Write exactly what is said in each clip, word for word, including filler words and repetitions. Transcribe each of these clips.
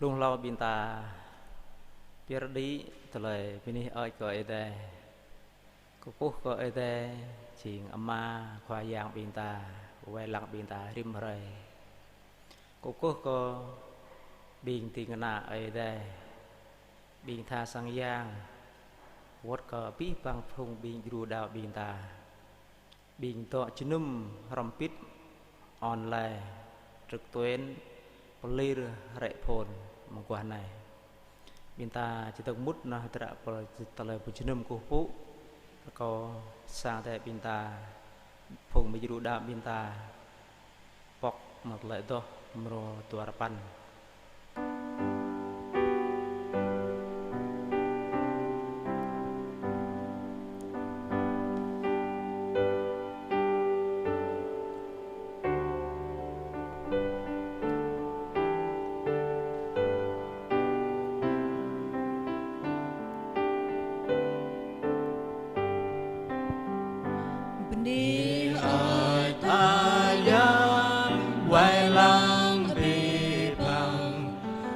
Blung hlâo ƀing ta pơyơr đĭ tơlơi bơni hơơč kơ Ơi Adai. Kơkuh kơ Ơi Adai jing Ama Khua Yang ƀing ta, wai lăng ƀing ta rĭm hrơi. Kơkuh kơ ƀing ding kơna Ơi Adai, ƀing tha sang yang, wơ̆t kơ abih bang phung ƀing djru đaŏ ƀing ta, ƀing dŏ jơnum hrŏm hơbĭt online, trực tuyến, pơlir hrĕ phôn mơguah anai. Ƀing ta či dơ̆ng mŭt nao hơdră pơ tơlơi pơjơnum kơkuh pơpŭ, rơkâo sang Ơi Adai ƀing ta, phung ƀing djru đaŏ ƀing ta, pŏk mơ̆ng tơlơi adoh mrô dua rơpăn. Bơni hơơč Khua Yang, wai lăng abih bang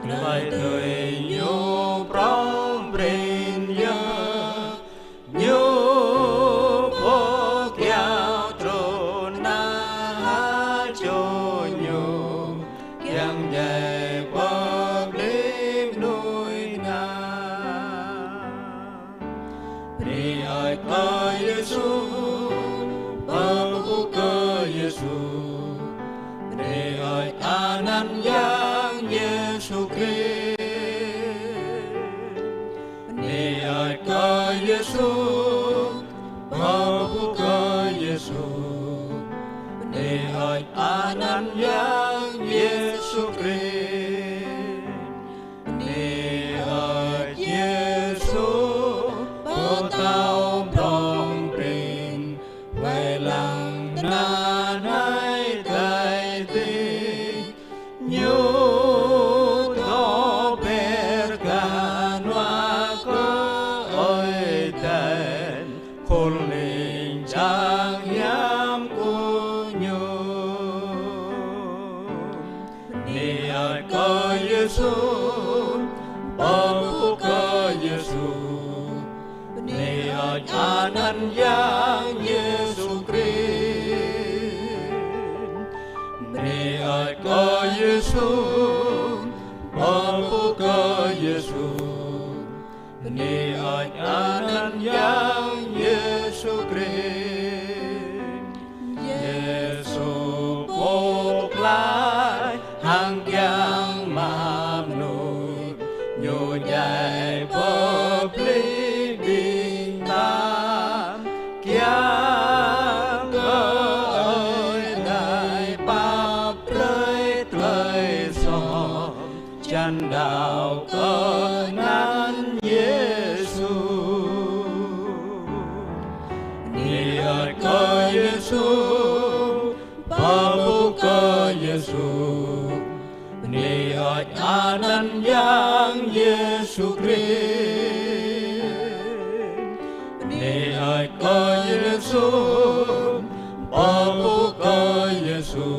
tơlơi tui Ñu prŏng prin yơh. Ñu pô kiaŏ trŭn nao hơjăn Ñu, kiăng djai pơplih mơnuih anai. Bơni hơơč kơ Yêsu, pơpŭ kơ Yêsu. Bơni hơơč anăn Yang Yêsu Krist. Bơni hơơč kơ Yêsu, pơpŭ kơ Yêsu. Bơni hơơč anăn Yang Yêsu Krist. Bơni hơơč Yêsu, pơtao prŏng prin, wai lăng tơnah anai adai adih. Ñu dŏ ber gah hnuă kơ Ơi Adai, khul ling jang hiam kơ Ñu. Bơni hơơč kơ Yêsu, pơpŭ kơ Yêsu. Bơni hơơč anăn Yang Yêsu Krist. Bơni hơơč kơ Yêsu, pơpŭ kơ Yêsu. Bơni hơơč anăn Yang Yêsu Krist. Yêsu pô klaih hăng kiăng mă mơnuih, Ñu djai pơplih ƀing ta, kiăng kơ Ơi Adai pap brơi tơlơi soh, čang đaŏ kơ anăn Yêsu. Bơni hơơč kơ Yêsu, pơpŭ kơ Yêsu. Bơni hơơč anăn Yang Yêsu Krist. Bơni hơơč kơ Yêsu, pơpŭ kơ Yêsu.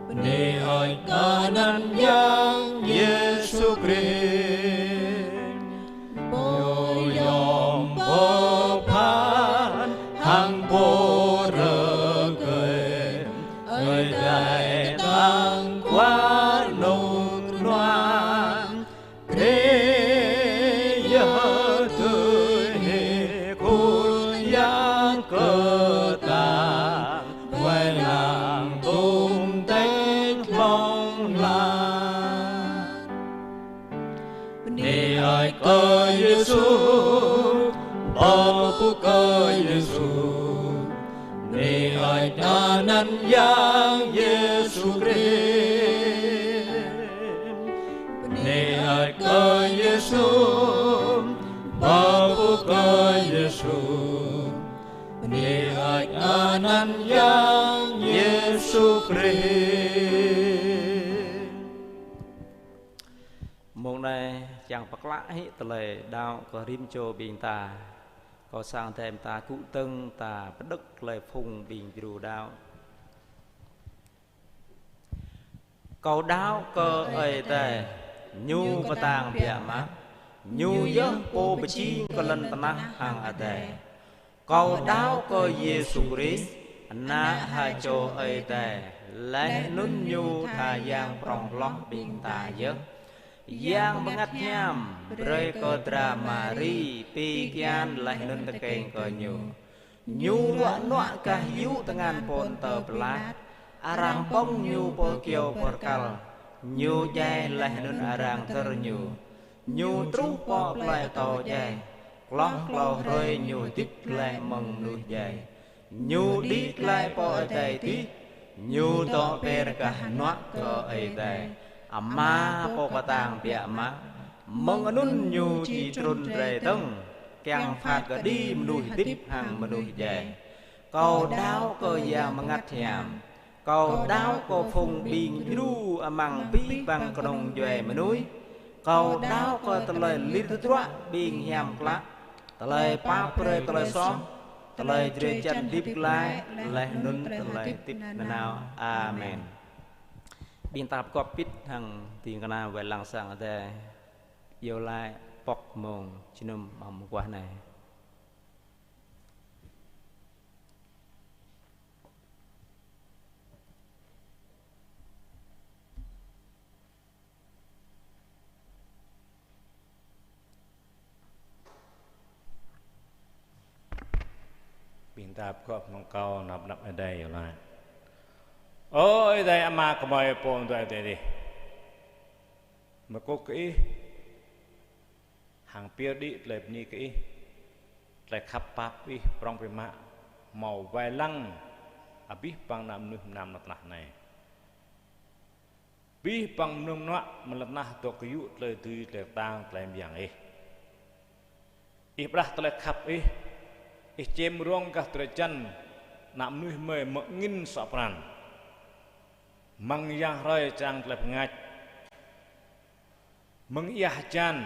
Bơni hơơč anăn Yang Yêsu Krist. Pô yom pơphan hăng pô rơkơi, Ơi Adai tơ̆ng kuar rơnŭk rơnua. Krist yơh tui hĭ khul yang kơtang, wai lăng tŭm tĕk hlŏng lar. Bơni hơơč kơ Yêsu, pơpŭ kơ Yêsu. Bơni hơơč anăn Yang Yêsu Krist. Bơni hơơč kơ Yêsu, pơpŭ kơ Yêsu. Bơni hơơč anăn Yang Yêsu Krist. Mông anai čang pơklă hĭ tơlơi đaŏ kơ rĭm čô ƀing ta. Kâo sang Ơi Adai ta gŭ dơ̆ng ta pơđơ̆k tơlơi phung ƀing djru đaŏ. Kâo đaŏ kơ Ơi Adai, Ñu pơtang biă mă. Ñu yơh Pô pơjing kơ lŏn tơnah hăng adai. Kâo đaŏ kơ Yêsu Krist, Ană ha čô Ơi Adai, laih anŭn Ñu tha Yang prŏng hloh ƀing ta yơh. Yang Bơngăt Hiam brơi kơ dra Mari pi kian laih anŭn tơkeng kơ Ñu. Ñu ruă nuă gah yŭ tơngan Pôntơ Pilat, arăng pŏng Ñu pơ kyâo bơrkal. Ñu djai laih anŭn arăng dơr Ñu. Ñu truh pơ plơi atâo djai. Hloh klâo hrơi Ñu hơdip glaĭ mơ̆ng mơnuih djai. Ñu đĭ glaĭ pơ adai adih. Ñu dŏ ber gah hơnuă kơ Ơi Adai Ama Pô pơtang biă mă. Mơ̆ng anŭn Ñu či trŭn rai dơ̆ng, kiăng phat kơđi mơnuih hơdip hăng mơnuih djai. Kâo đaŏ kơ Yang Bơngăt Hiam. Kâo đaŏ kơ phung ƀing djru amăng abih bang kơnung djuai mơnuih. Kâo đaŏ kơ tơlơi lir tơdruă ƀing hiam klă, tơlơi pap brơi tơlơi soh, tơlơi drơi jăn hơdip glaĭ, laih anŭn tơlơi hơdip nanao. Amen. Ƀing ta pơgop pit hăng ding kơna wai lăng sang adai. Iâu laĭ pŏk mông jơnum amăng mơguah anai. Ƀing ta pơgop mơ̆ng kâo năp năp adai iâu laĭ. Ơ Ơi Adai Ama gơmơi Pô dŏ adai adih. Mơkŭk kơ Ih, hăng pơyơr đĭ tơlơi bơni kơ Ih, tơlơi khăp pap Ih prŏng biă mă, hmâo wai lăng abih bang ană mơnuih mơnam lŏn tơnah anai. Abih bang mơnơ̆ng mơnuă mơ̆ng lŏn tơnah dŏ kơyŭ tơlơi dưi, tơlơi kơtang, tơlơi mơyang Ih. Ih pơrơđah tơlơi khăp Ih, Ih čem rông gah drơi jăn ană mơnuih gơmơi mơ̆ng angĭn suă pran. Mơ̆ng yang hrơi čang tơlơi bơngač. Mơ̆ng ia hơjan,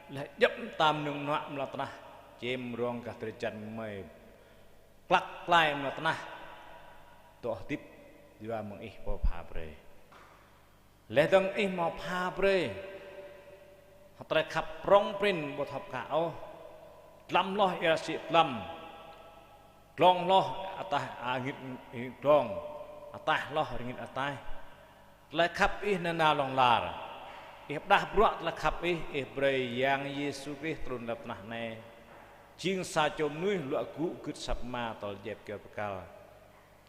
laih djŏp mơta mơnơ̆ng mơnuă mơ̆ng lŏn tơnah, čem rông gah drơi jăn gơmơi, klăk klai mơ̆ng lŏn tơnah, dŏ hơdip yua mơ̆ng Ih pô pha brơi. Laih dơ̆ng Ih hmâo pha brơi hăng tơlơi khăp prŏng prin ƀu thâo pơkă ôh. Dlăm hloh ia rơsĭ dlăm, glông hloh ataih, a, rơngit rơngit glông, ataih hloh rơngit ataih. Tơlơi khăp Ih nanao hlŏng lar. Ih pơrơđah bruă tơlơi khăp Ih, Ih brơi Yang Yêsu Krist trŭn lŏn tơnah anai. Jing sa čô mơnuih luă gŭ gưt asăp Ama tơl djai pơ kyâo bơrkal.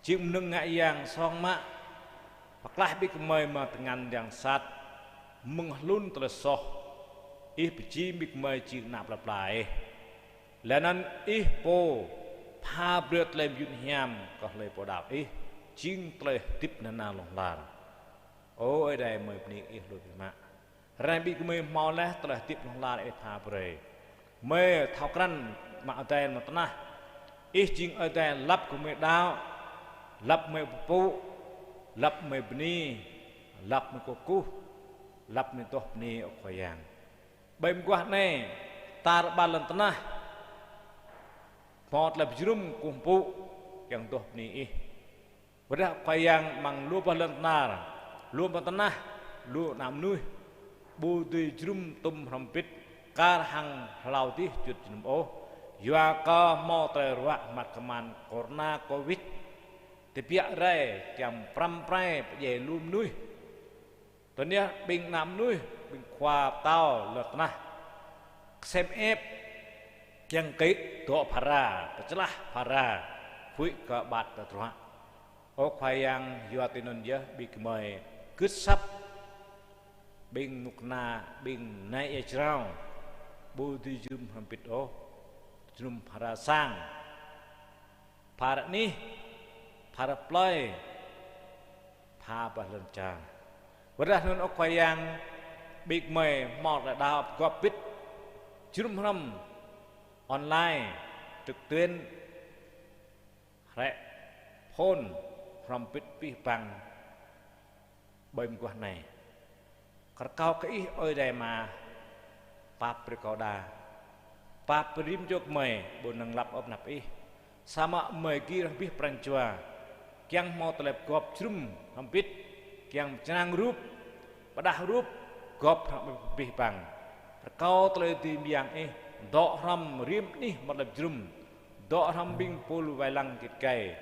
Jing mơnơ̆ng ngă yang song mă, pơklaih ƀing gơmơi mơ̆ng tơngan yang sat, mơ̆ng hlŭn tơlơi soh. Ih pơjing ƀing gơmơi jing ană plơi pla Ih. Laih anŭn Ih pô pha brơi tơlơi mơyun hiam kơ hlơi pô đaŏ Ih, jing tơlơi hơdip nanao hlŏng lar. Ơ Ơi Adai, gơmơi bơni Ih lu biă mă. Hrơi anai ƀing gơmơi hmâo laih tơlơi hơdip hlŏng lar Ih pha brơi. Gơmơi thâo krăn Ama adai amăng lŏn tơnah. Ih jing Ơi Adai lăp gơmơi đaŏ, lăp gơmơi pơpŭ, lăp gơmơi bơni, lăp gơmơi kơkuh, lăp gơmơi adoh bơni, ơ Khua Yang. Ƀơi mơguah anai, tar ƀar lŏn tơnah hmâo tơlơi pơjơnum kơkuh pơpŭ kiăng adoh bơni Ih. Wơ̆t dah Khua Yang amăng lu boh lŏn tơnah, lu amăng tơnah, lu ană mơnuih, ƀu dưi jơnum tum hrŏm hơbĭt, kar hăng hlâo adih juăt jơnum ôh. Yua kơ hmâo tơlơi ruă mơ̆ng kơman corona covid, tơbiă rai kiăng pơrăm pơrai pơdjai lu mơnuih. Tơdah ƀing ană mơnuih, ƀing khua pơtao lŏn tơnah, kơsem ĕp, kiăng kơ dŏ phara, pơčơlah phara, huĭ kơ ƀat tơdruă. Ơ Khua Yang, yua tui anŭn yơh ƀing gơmơi gưt asăp, ƀing mŭk kơna, ƀing nai ia jrao, ƀu dưi jơnum hrŏm hơbĭt ôh, jơnum phara sang, phara anih, phara plơi, pha bah lŏn čar. Wơ̆t dah anŭn, ơ Khua Yang, ƀing gơmơi hmâo tơlơi đaŏ pơgop pit, jơnum hrŏm online, trực tuyến, hrĕ phone, hrŏm pit abih bang ƀơi mơguah anai. Rơkâo kơ Ih, Ơi Adai Ama, pap brơi kâo đa. Pap brơi rĭm čô gơmơi, ƀu năng lăp ôh pơ anăp Ih. Samơ̆ gơmơi gir hăng abih pran jua, kiăng hmâo tơlơi pơgop jơnum hrŏm hơbĭt, kiăng pơčrang rup, pơrơđah rup, gŏp hrŏm abih bang. Rơkâo tơlơi dưi mơyang Ih, dŏ hrŏm rĭm anih mơ̆ng tơlơi pơjơnum, dŏ hrŏm ƀing pul wai lăng git gai,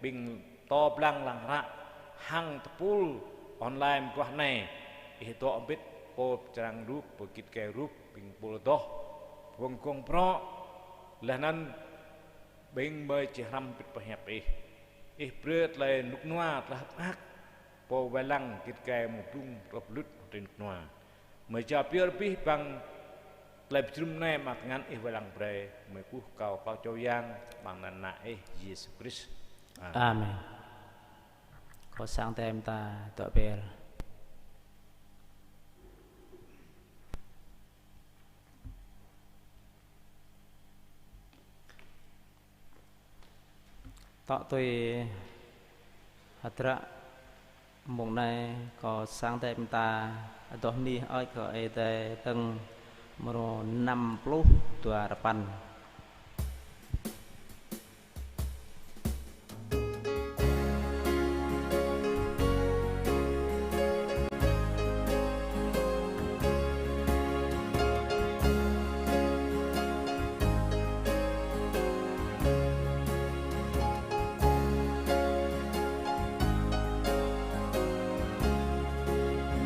ƀing pơtô blang lăng hră, hăng tơpul online mơguah anai. Ih dŏ hơbĭt pô pơčrang rup, pô git gai rup, ƀing pô adoh, pô gong bruă, laih anŭn ƀing gơmơi či hrăm hơbĭt pơhiăp Ih. Ih brơi tơlơi rơnŭk rơnua, tơlơi hơ̆k mơak, pô wai lăng git gai mơ̆ng blung truh pơlŭt tui rơnŭk rơnua. Gơmơi jao pioh abih bang tơlơi pơjơnum anai amăng tơngan Ih wai lăng brơi, gơmơi kơkuh rơkâo, rơkâo čô yang amăng anăn Ană Ih Yêsu Krist. Amen. Amen. Kâo sang tơm ta dŏ ber. Tŏ tui hơdră mông anai kâo sang tơm ta adoh anih ơi kơ Ơi Adai tơ̆ng mrô năm pluh dua rơpăn.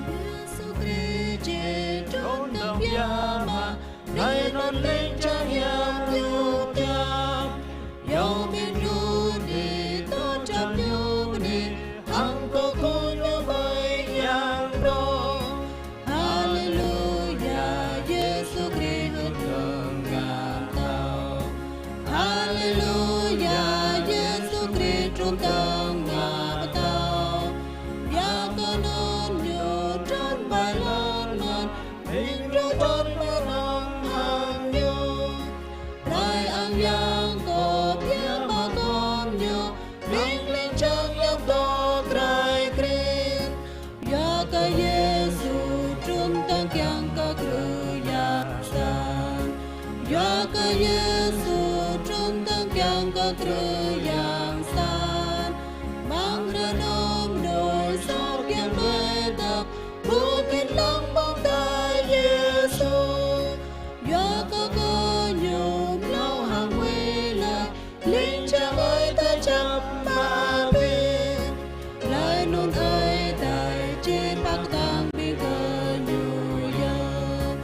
Yêsu Krist či trŭn dơ̆ng biă mă, anai anŭn ling jang hiam ñu kiăng. Yua mơnuih dŏ čang ñu bơni, hăng kơkuh ñu ƀơi yang rŏng. Haleluya, Yêsu Krist trŭn dơ̆ng ngă pơtao. Haleluya, Yêsu Krist trŭn dơ̆ng ngă pơtao. Yua kơ anŭn ñu trŭn ƀơi lŏn mơ̆n, ƀing rơđah pơnăng hăng ñu. Rai ang yang kơ biă mă kơ ñu, ling ling jang hiam dŏ rai Krist. Yua kơ Yêsu trŭn dơ̆ng kiăng kơ krư yang sat. Yua kơ Yêsu trŭn dơ̆ng kiăng kơ krư yang sat. Amăng rơnŭk mơnuih soh kiăng đuaĭ tơ̆p, ƀu tin lăng ƀơ̆ng tai Yêsu. Yua kơ gơñu mlâo hăng wĭ laih, ling jang ơi ta čăm abih. Laih anŭn Ơi Adai či pơkơdơ̆ng ƀing gơñu yơh.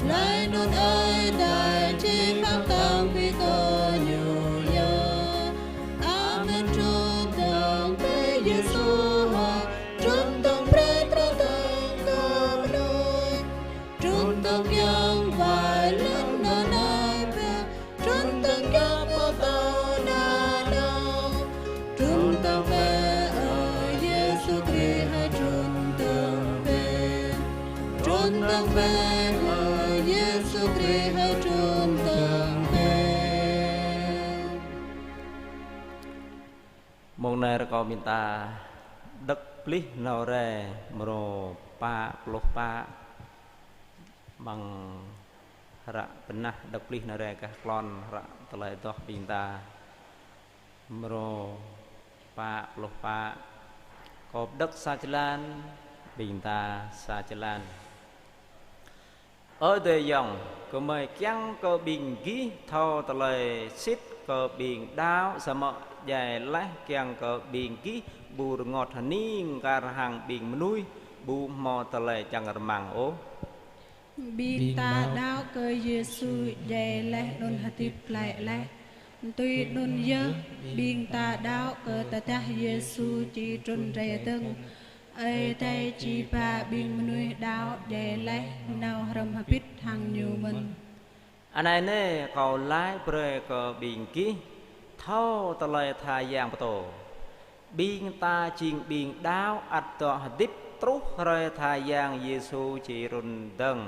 Laih anŭn Ơi Adai či pơkơdơ̆ng ƀing gơñu yơh. Amen. Trŭn dơ̆ng bĕ Yêsu hơi, trŭn dơ̆ng brơi pơtao kơ mơnuih. Trŭn dơ̆ng kiăng wai lăng nanao bĕ, trŭn dơ̆ng kiăng pơtao nanao. Trŭn dơ̆ng bĕ, ơ Yêsu Krist hơi trŭn dơ̆ng bĕ. Trŭn dơ̆ng bĕ, ơ Yêsu Krist hơi trŭn dơ̆ng bĕ. Mông anai rơkâo ƀing ta đŏk plih nao rai mrô pă pluh pă. Amăng hră bơnah đŏk plih nao rai gah klon hră tơlơi adoh ƀing ta. Mrô pă pluh pă. Kâo pơđŏk sa jơlan, ƀing ta sa jơlan. Ơ Adai ayŏng, gơmơi kiăng kơ ƀing gih thâo tơlơi sĭt kơ ƀing đaŏ, samơ̆ djai laih kiăng kơ ƀing gih ƀu rơngot hơning kar hăng ƀing mơnuih ƀu hmâo tơlơi čang rơmang ôh. Ƀing ta đaŏ kơ Yêsu djai laih anŭn hơdip glaĭ laih. Tui anŭn yơh, ƀing ta đaŏ kơ tơdah Yêsu či trŭn rai dơ̆ng, Ơi Adai či ba ƀing mơnuih đaŏ djai laih nao hrŏm hơbĭt hăng Ñu mơ̆n. Anai nê, kâo laĭ brơi kơ ƀing gih thâo tơlơi tha yang pơtô. Ƀing ta jing ƀing đaŏ ăt dŏ hơdip truh hrơi tha yang Yêsu či trŭn dơ̆ng.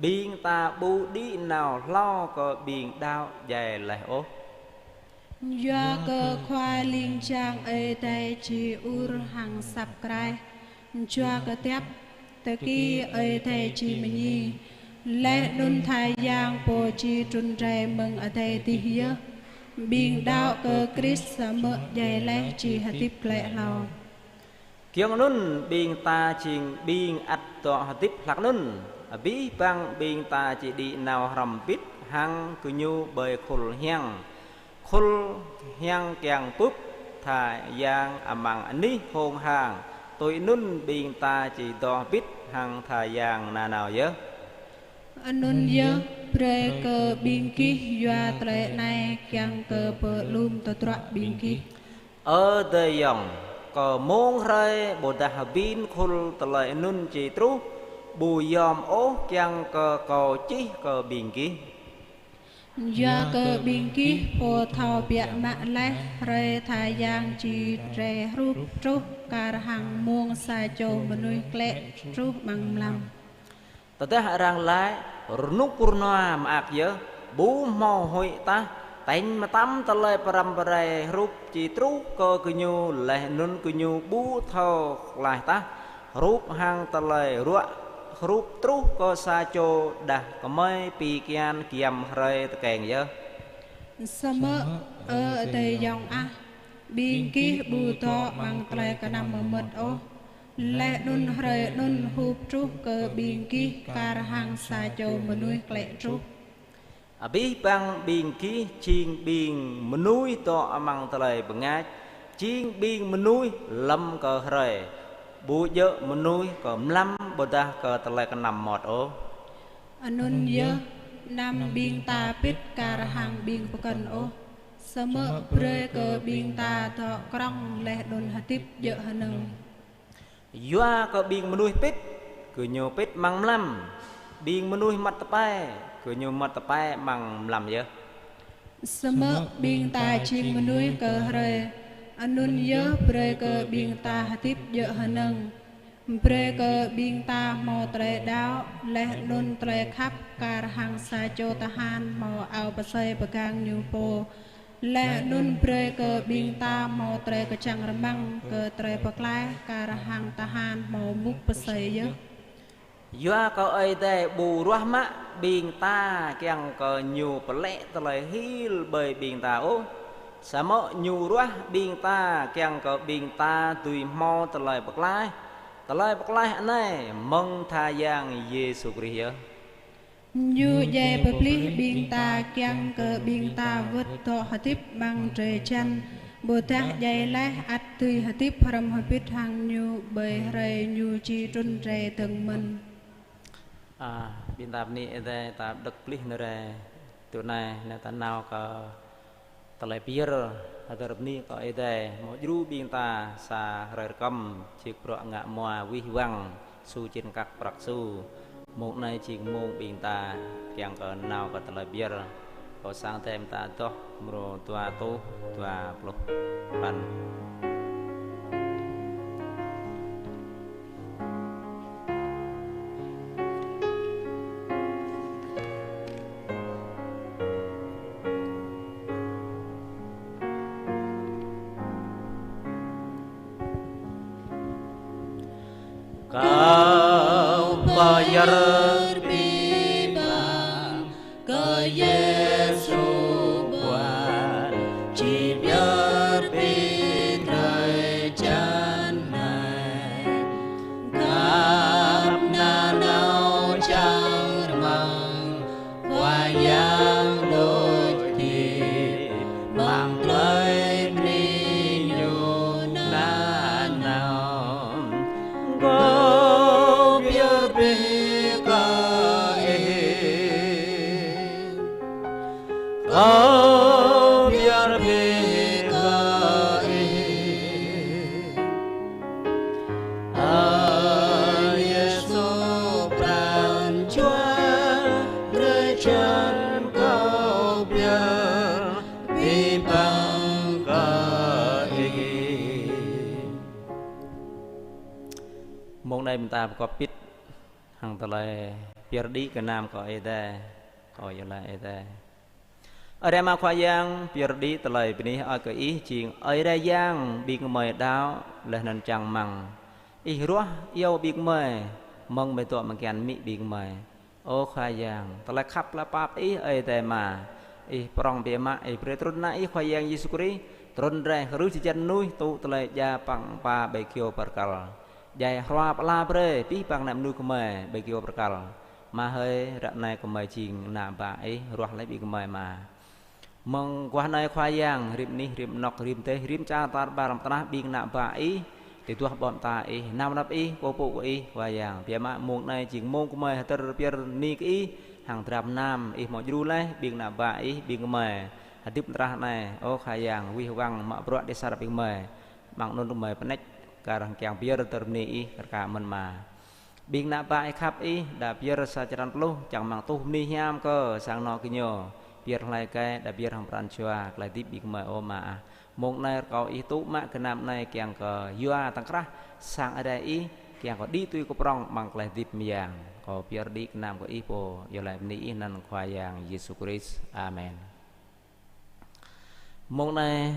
Ƀing ta ƀu đĭ nao hlâo kơ ƀing đaŏ djai laih ôh. Yua kơ Khua ling jang Ơi Adai či ur hăng asăp kraih. Yua kơ tiap tơki Ơi Adai či mơñi. Laih anŭn tha yang pô či trŭn rai mơ̆ng adai adih yơh. Ƀing đaŏ kơ Krist samơ̆ djai laih či hơdip glaĭ hlâo. Giŏng anŭn ƀing ta jing ƀing ăt dŏ hơdip hlak anŭn, abih bang ƀing ta či đĭ nao hrŏm hơbĭt hăng gơñu ƀơi khul hiăng. Khul hiăng kiăng bưp tha yang amăng anih hông hang, tui anŭn ƀing ta či dŏ hơbĭt hăng tha yang nanao yơh. Anŭn yơh, brơi kơ ƀing gih yua tơlơi anai kiăng kơ pơlŭm tơdruă ƀing gih. Ơ adơi ayŏng, kơ mông hrơi ƀôdah hơbĭn khul tơlơi anŭn či truh, ƀu yom ôh kiăng kơ kâo čih kơ ƀing gih. Yua kơ ƀing gih pô thâo biă mă laih hrơi tha yang či rai hrup truh kar hăng mông sa čô mơnuih klĕ truh amăng mlam. Tơdah arăng laĭ: Rơnŭk rơnua mơak yơh, ƀu hmâo huĭ tah, tañ mơtam tơlơi pơrăm pơrai hrup či truh kơ gơñu, laih anŭn gơñu ƀu thâo klaih tah, hrup hăng tơlơi ruă hrup truh kơ sa čô đah kơmơi pi kian giăm hrơi tơkeng yơh. Samơ̆, ơ adơi ayŏng ah, ƀing gih ƀu dŏ amăng tơlơi kơnăm mơmŏt ôh, laih anŭn hrơi anŭn hrup truh kơ ƀing gih kar hăng sa čô mơnuih klĕ truh. Abih bang ƀing gih jing ƀing mơnuih dŏ amăng tơlơi bơngač, jing ƀing mơnuih lơ̆m kơ hrơi, ƀu djơ̆ mơnuih kơ mlam ƀôdah kơ tơlơi kơnăm mơmŏt ôh. Anŭn yơh, anăm ƀing ta pĭt kar hăng ƀing pơkŏn ôh, samơ̆ brơi kơ ƀing ta dŏ krŏng laih anŭn hơdip djơ̆ hơnơ̆ng. Yua kơ ƀing mơnuih pĭt, gơñu pĭt amăng mlam. Ƀing mơnuih măt tơpai, gơñu măt tơpai amăng mlam yơh. Samơ̆ ƀing ta jing mơnuih kơ hrơi, anŭn yơh brơi kơ ƀing ta hơdip djơ̆ hơnơ̆ng. Brơi kơ ƀing ta hmâo tơlơi đaŏ, laih anŭn tơlơi khăp kar hăng sa čô tơhan hmâo ao pơsơi pơgang ñu pô. Laih anŭn brơi kơ ƀing ta hmâo tơlơi kơčăng rơmăng kơ tơlơi pơklaih kar hăng tơhan hmâo mŭk pơsơi yơh. Yua kơ Ơi Adai ƀu ruah mă ƀing ta kiăng kơ ñu pơlĕ tơlơi hil ƀơi ƀing ta ôh. Samơ̆ ñu ruah ƀing ta kiăng kơ ƀing ta dưi hmâo tơlơi pơklaih. Tơlơi pơklaih anai mơ̆ng tha yang Yêsu Krist yơh. Ñu djai pơplih ƀing ta kiăng kơ ƀing ta wơ̆t dŏ hơdip amăng drơi jăn, ƀôdah djai laih ăt dưi hơdip hrŏm hơbĭt hăng ñu ƀơi hrơi ñu či trŭn rai dơ̆ng mơ̆n. A, ƀing ta bơni Ơi Adai ta pơđŏk pơplih nơ̆r rai tui anai, anai ta nao kơ tơlơi pơyơr hơdơr bơni kơ Ơi Adai, hmâo djru ƀing ta sa hrơi rơkơm, čih bruă ngă mua wih wăng, su čin kăk prăk su. Mông anai jing mông ƀing ta kiăng kơ nao kơ tơlơi pơyơr. Kâo sang Ơi Adai mơta adoh mrô dua rơtuh dua pluh păn. Kâo pơyơr abih bang kơ Yêsu Khua, či pơyơr abih drơi jăn anai. Khăp nanao čang rơmang Khua Yang đôč hơdip, amăng tơlơi bơni Ñu nanao. Kâo pơyơr abih kơ Ih. Kâo pơyơr abih kơ Ih. Ơ Yêsu pran jua, drơi jăn kâo pơyơr abih bang kơ Ih. Mông anai ƀing ta pơkŏp pĭt hăng tơlơi pơyơr đĭ gơnam kơ Ơi Adai. Ơ, iâu laĭ Ơi Adai. Ơ Ama Khua Yang, pơyơr đĭ tơlơi bơni hơơč kơ Ih jing Ơi Adai Yang ƀing gơmơi đaŏ laih anŭn čang rơmang. Ih ruah iâu ƀing gơmơi, mơ̆ng gơmơi dŏ mơ̆ng kian amĭ ƀing gơmơi. Ơ Khua Yang, tơlơi khăp tơlơi pap Ih Ơi Adai Ama, Ih prŏng biă mă, Ih brơi trŭn ană Ih Khua Yang Yêsu Krist, Run rai hrưh jơjăn mơnuih tŭ tơlơi djă păng pă ƀơi kyâo bơrkăl. Djai hrua pơala brơi abih bang ană mơnuih gơmơi ƀơi kyâo bơrkăl. Ama hơi, ră anai gơmơi jing ană bă Ih, ruah laih ƀing gơmơi Ama. Mơguah anai Khua Yang, rĭm anih, rĭm anŏ, rĭm dêh, rĭm čar tar ƀar lŏn tơnah ƀing ană bă Ih, tơduah ƀô̆ mơta Ih, nao năp Ih, pô pŭ kơ Ih, Khua Yang. Biă mă mông anai jing mông gơmơi hơdơr pơyơr bơni kơ Ih, hăng dram gơnam Ih hmâo djru laih ƀing ană bă Ih, ƀing gơmơi hơdip tơdrah anai. Ơ Khua Yang, wih wăng mă bruă đĭ sa ƀing gơmơi. Amăng anŭn gơmơi pơneč kar hăng kiăng pơyơr hơdơr bơni Ih, kar kaĭ mơ̆n Ama. Ƀing ană bă Ih khăp Ih, đa pơyơr sa črăn pluh, čang amăng tuh bơni hiam kơ sang anŏ gơñu. Pơyơr hlơi kơ, đa pơyơr hăng pran jua, tơlơi hơdip ƀing gơmơi ơ Ama ah. Mông anai rơkâo Ih tŭ mă gơnam anai kiăng kơ yua tơ̆ng krah sang Ơi Adai Ih, kiăng kơ đĭ tui kơ prŏng amăng tơlơi hơdip mơyang. Kâo pơyơr đĭ gơnam kơ Ih pô, iâu laĭ bơni Ih anăn Khua Yang Yêsu Krist. Amen. Mông anai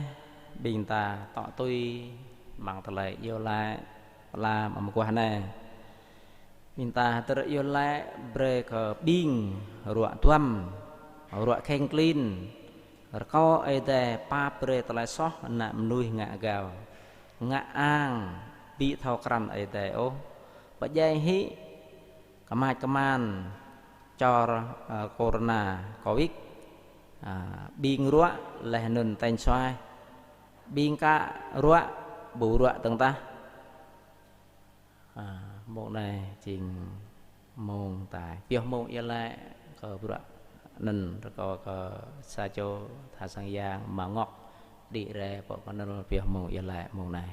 ƀing ta tŏ tui amăng tơlơi iâu laĭ pơala mơguah anai. Ƀing ta hơdơr iâu laĭ brơi kơ ƀing ruă duăm, ruă kheng klin, rơkâo Ơi Adai pap brơi tơlơi soh ană mơnuih ngă gao, ngă ang, ƀu thâo krăn Ơi Adai ôh. Pơdjai hĭ kơmač kơman čor, ơ, corona, covid. Ơ, ƀing ruă laih anŭn tañ suaih. Ƀing ka ruă, ƀu ruă tơ̆ng tah. Ơ, mông anai jing mông ta pioh mông iâu laĭ kơ bruă anŭn rơkâo kơ sa čô tha sang yang Ama Ngŏk đĭ rai pŏk kơnăl pioh mông iâu laĭ mông anai.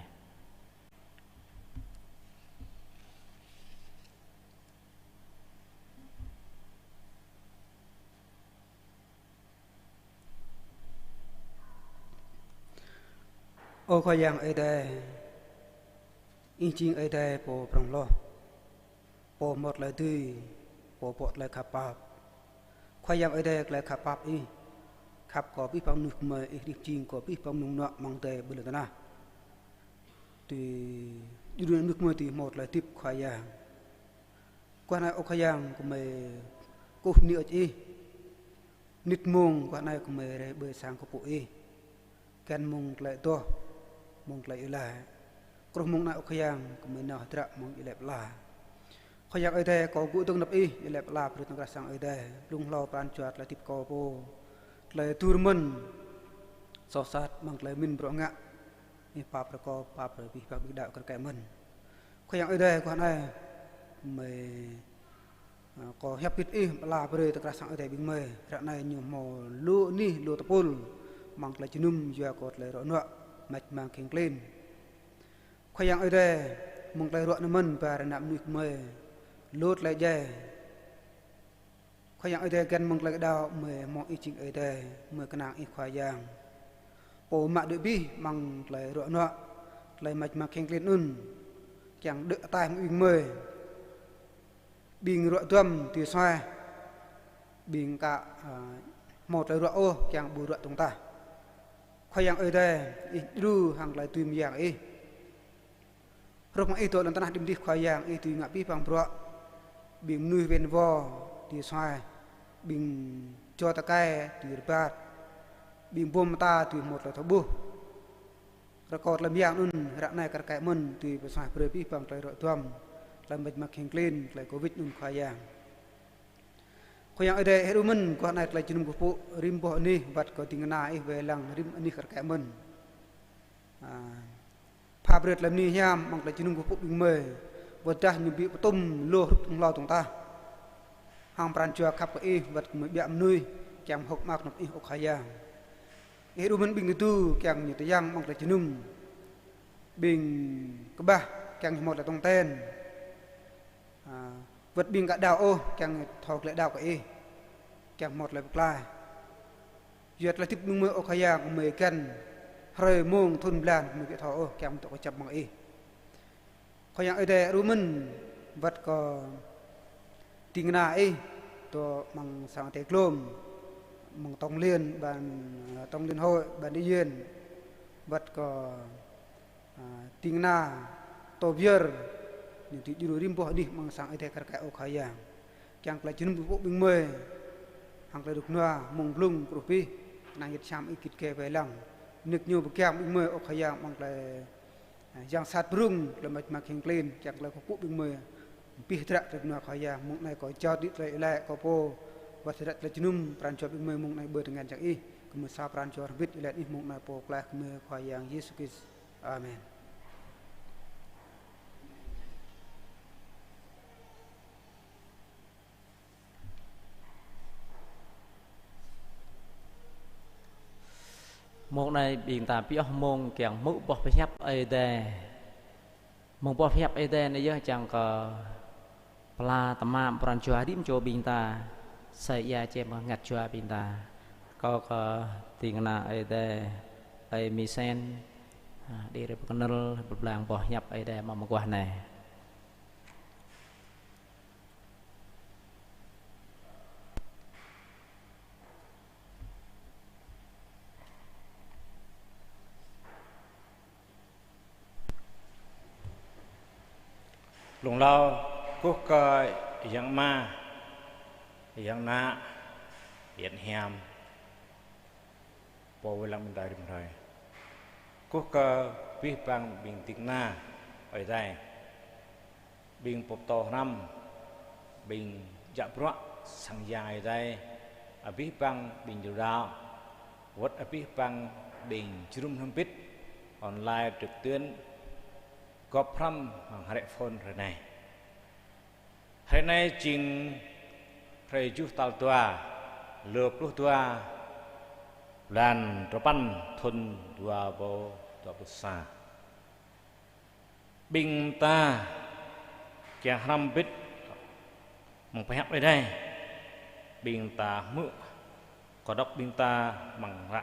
Ơ Khua Yang Ơi Adai, Ih jing Ơi Adai pô prŏng hloh, pô hmâo tơlơi dưi, pô pŏk tơlơi khăp pap. Khua Yang Ơi Adai, tơlơi khăp pap Ih khăp kơ abih bang mơnuih gơmơi, Ih rĭm jing kơ abih bang mơnŭng nuă amăng adai ƀơi lŏn tơnah. Tui djru ană mơnuih gơmơi tui hmâo tơlơi hơdip Khua Yang. Guah anai ơ Khua Yang gơmơi kơkuh bơni hơơč Ih. Mơnit mông guah anai gơmơi rai ƀơi sang kơkuh pơpŭ Ih. Găn mông tơlơi adoh, mông tơlơi iâu laĭ. Truh mông anai ơ Khua Yang gơmơi nao hơdră mông iâu laĭ pơala. Khua Yang Ơi Adai, kâo gŭ dơ̆ng anăp Ih, iâu laĭ pơala brơi tơ̆ng krah sang Ơi Adai. Blung hlâo pran jua tơlơi hơdip kâo pô, tơlơi dur mơ̆n, soh sat amăng tơlơi mĭn bruă ngă. Ih pap brơi kâo, pap brơi abih bang ƀing đaŏ kar kaĭ mơ̆n. Khua Yang Ơi Adai, guah anai gơmơi, ơ, kâo hiăp hơbĭt Ih pơala brơi tơ̆ng krah sang Ơi Adai ƀing gơmơi. Ră anai ñu hmâo lu anih lu tơpul amăng tơlơi jơnum yua kơ tơlơi ruă nuă, mač mang kheng klin. Khua Yang Ơi Adai, mơ̆ng tơlơi ruă anŭn mơ̆n ba rai ană mơnuih gơmơi lu tơlơi djai. Khua Yang Ơi Adai, găn mơ̆ng tơlơi kơđao gơmơi hmâo Ih jing Ơi Adai, gơmơi kơnang Ih Khua Yang. Pô mă đuaĭ abih amăng tơlơi ruă nuă, tơlơi mač mang kheng klin anŭn, kiăng đuaĭ ataih mơ̆ng ƀing gơmơi. Ƀing ruă duăm dưi suaih, ƀing ka, ơ, hmâo tơlơi ruă ôh kiăng ƀu ruă tơ̆ng tah. Khua Yang Ơi Adai, Ih djru hăng tơlơi dưi mơyang Ih. Hrup mơ̆ng Ih dŏ lŏn tơnah đĭ mơdih Khua Yang, Ih dưi ngă abih bang bruă. Ƀing mơnuih wĕn wŏ dưi suaih, ƀing čô tơkai dưi rơbat, ƀing bum mơta dưi hmâo tơlơi thâo ƀuh. Rơkâo tơlơi mơyang anŭn ră anai kar kaĭ mơ̆n dưi pơsuaih brơi abih bang tơlơi ruă duăm, tơlơi mač mang kheng klin, tơlơi covid anŭn Khua Yang. Khua Yang Ơi Adai, Ih djru mơ̆n guah anai tơlơi jơnum kơkuh pơpŭ, rĭm boh anih wơ̆t kơ ding kơna Ih wai lăng rĭm anih kar kaĭ mơ̆n. Ơ, pap brơi tơlơi bơni hiam amăng tơlơi jơnum kơkuh pơpŭ ƀing gơmơi, wơ̆t dah ñu ƀu pơtum lu hrup tơ̆ng hlâo tơ̆ng tah. Hăng pran jua khăp kơ Ih wơ̆t gơmơi ƀiă mơnuih kiăng hơ̆k mơak anăp Ih ơ Khua Yang. Ih djru mơ̆n ƀing tơdu kiăng ñu tơyăng amăng tơlơi jơnum. Ƀing kơƀah kiăng ñu hmâo tơlơi tong ten. Ơ, wơ̆t ƀing ka đaŏ ôh kiăng ñu thâo tơlơi đaŏ kơ Ih, kiăng hmâo tơlơi pơklaih. Yua tơlơi hơdip mơ̆ng gơmơi ơ Khua Yang, gơmơi găn hrơi mông thun blan gơmơi ƀu thâo ôh, kiăng dŏ kơjăp mơ̆ng Ih. Khua Yang Ơi Adai, djru mơ̆n wơ̆t kơ ding kơna Ih dŏ amăng sang Ơi Adai glông, amăng tổng liên, ban, ơ, tổng liên hội, ban đại diện, wơ̆t kơ, ơ, ding kơna Tô Viêr, ñu dưi djru rĭm boh anih amăng sang Ơi Adai kar kaĭ ơ Khua Yang. Kiăng tơlơi jơnum kơkuh pơpŭ ƀing gơmơi hăng tơlơi rơnŭk rơnua mông blung truh abih, kơnang yơh čăm Ih git gai wai lăng. Nơ̆k ñu pơgang ƀing gơmơi, ơ Khua Yang, amăng tơlơi, a, yang sat pơrŭng, tơlơi mơak mơak hing klin, kiăng tơlơi kơkuh ƀing gơmơi. Abih tơdră tơlơi kơnua Khua Yang, mông anai kâo jao đĭ tơlơi iâu laĭ kơ Pô, wơ̆t tơdră tơlơi jơnum pran jua ƀing gơmơi mông anai ƀơi tơngan jang Ih, gơmơi sa pran jua hrŏm hơbĭt iâu laĭ Ih mông anai Pô Pơklaih gơmơi Khua Yang Yêsu Krist. Amen. Mông anai ƀing ta pioh mông kiăng hmư̆ boh pơhiăp Ơi Adai. Mông boh pơhiăp Ơi Adai anai yơh čang kơ pla tơmam pran jua rĭm čô ƀing ta, sa ia čem ngăt jua ƀing ta. Kâo kơ ding kơna Ơi Adai, Ơi Misen, a, đĭ rai pơkơnăl pơblang boh pơhiăp Ơi Adai mơguah anai. Blung hlâo kơkuh kơ Yang Ama, Yang Ană, Yang Hiam, Pô wai lăng ƀing ta rĭm hrơi. Kơkuh kơ abih bang ƀing ding kơna Ơi Adai, ƀing pơtô hrăm, ƀing jak bruă sang Yang Ơi Adai, abih bang ƀing jru đaŏ, wơ̆t abih bang ƀing jơnum hrŏm hơbĭt online trực tuyến gŏp hrăm hăng hrĕ phôn hrơi anai. Hrơi anai jing hrơi tơjuh tal dua, lơ pluh dua, blan duapăn, thun dua rơbâo dua pluh sa. Ƀing ta kiăng hrăm hơbĭt mơ̆ng pơhiăp Ơi Adai, ƀing ta hmư̆, kâo đŏk ƀing ta amăng hră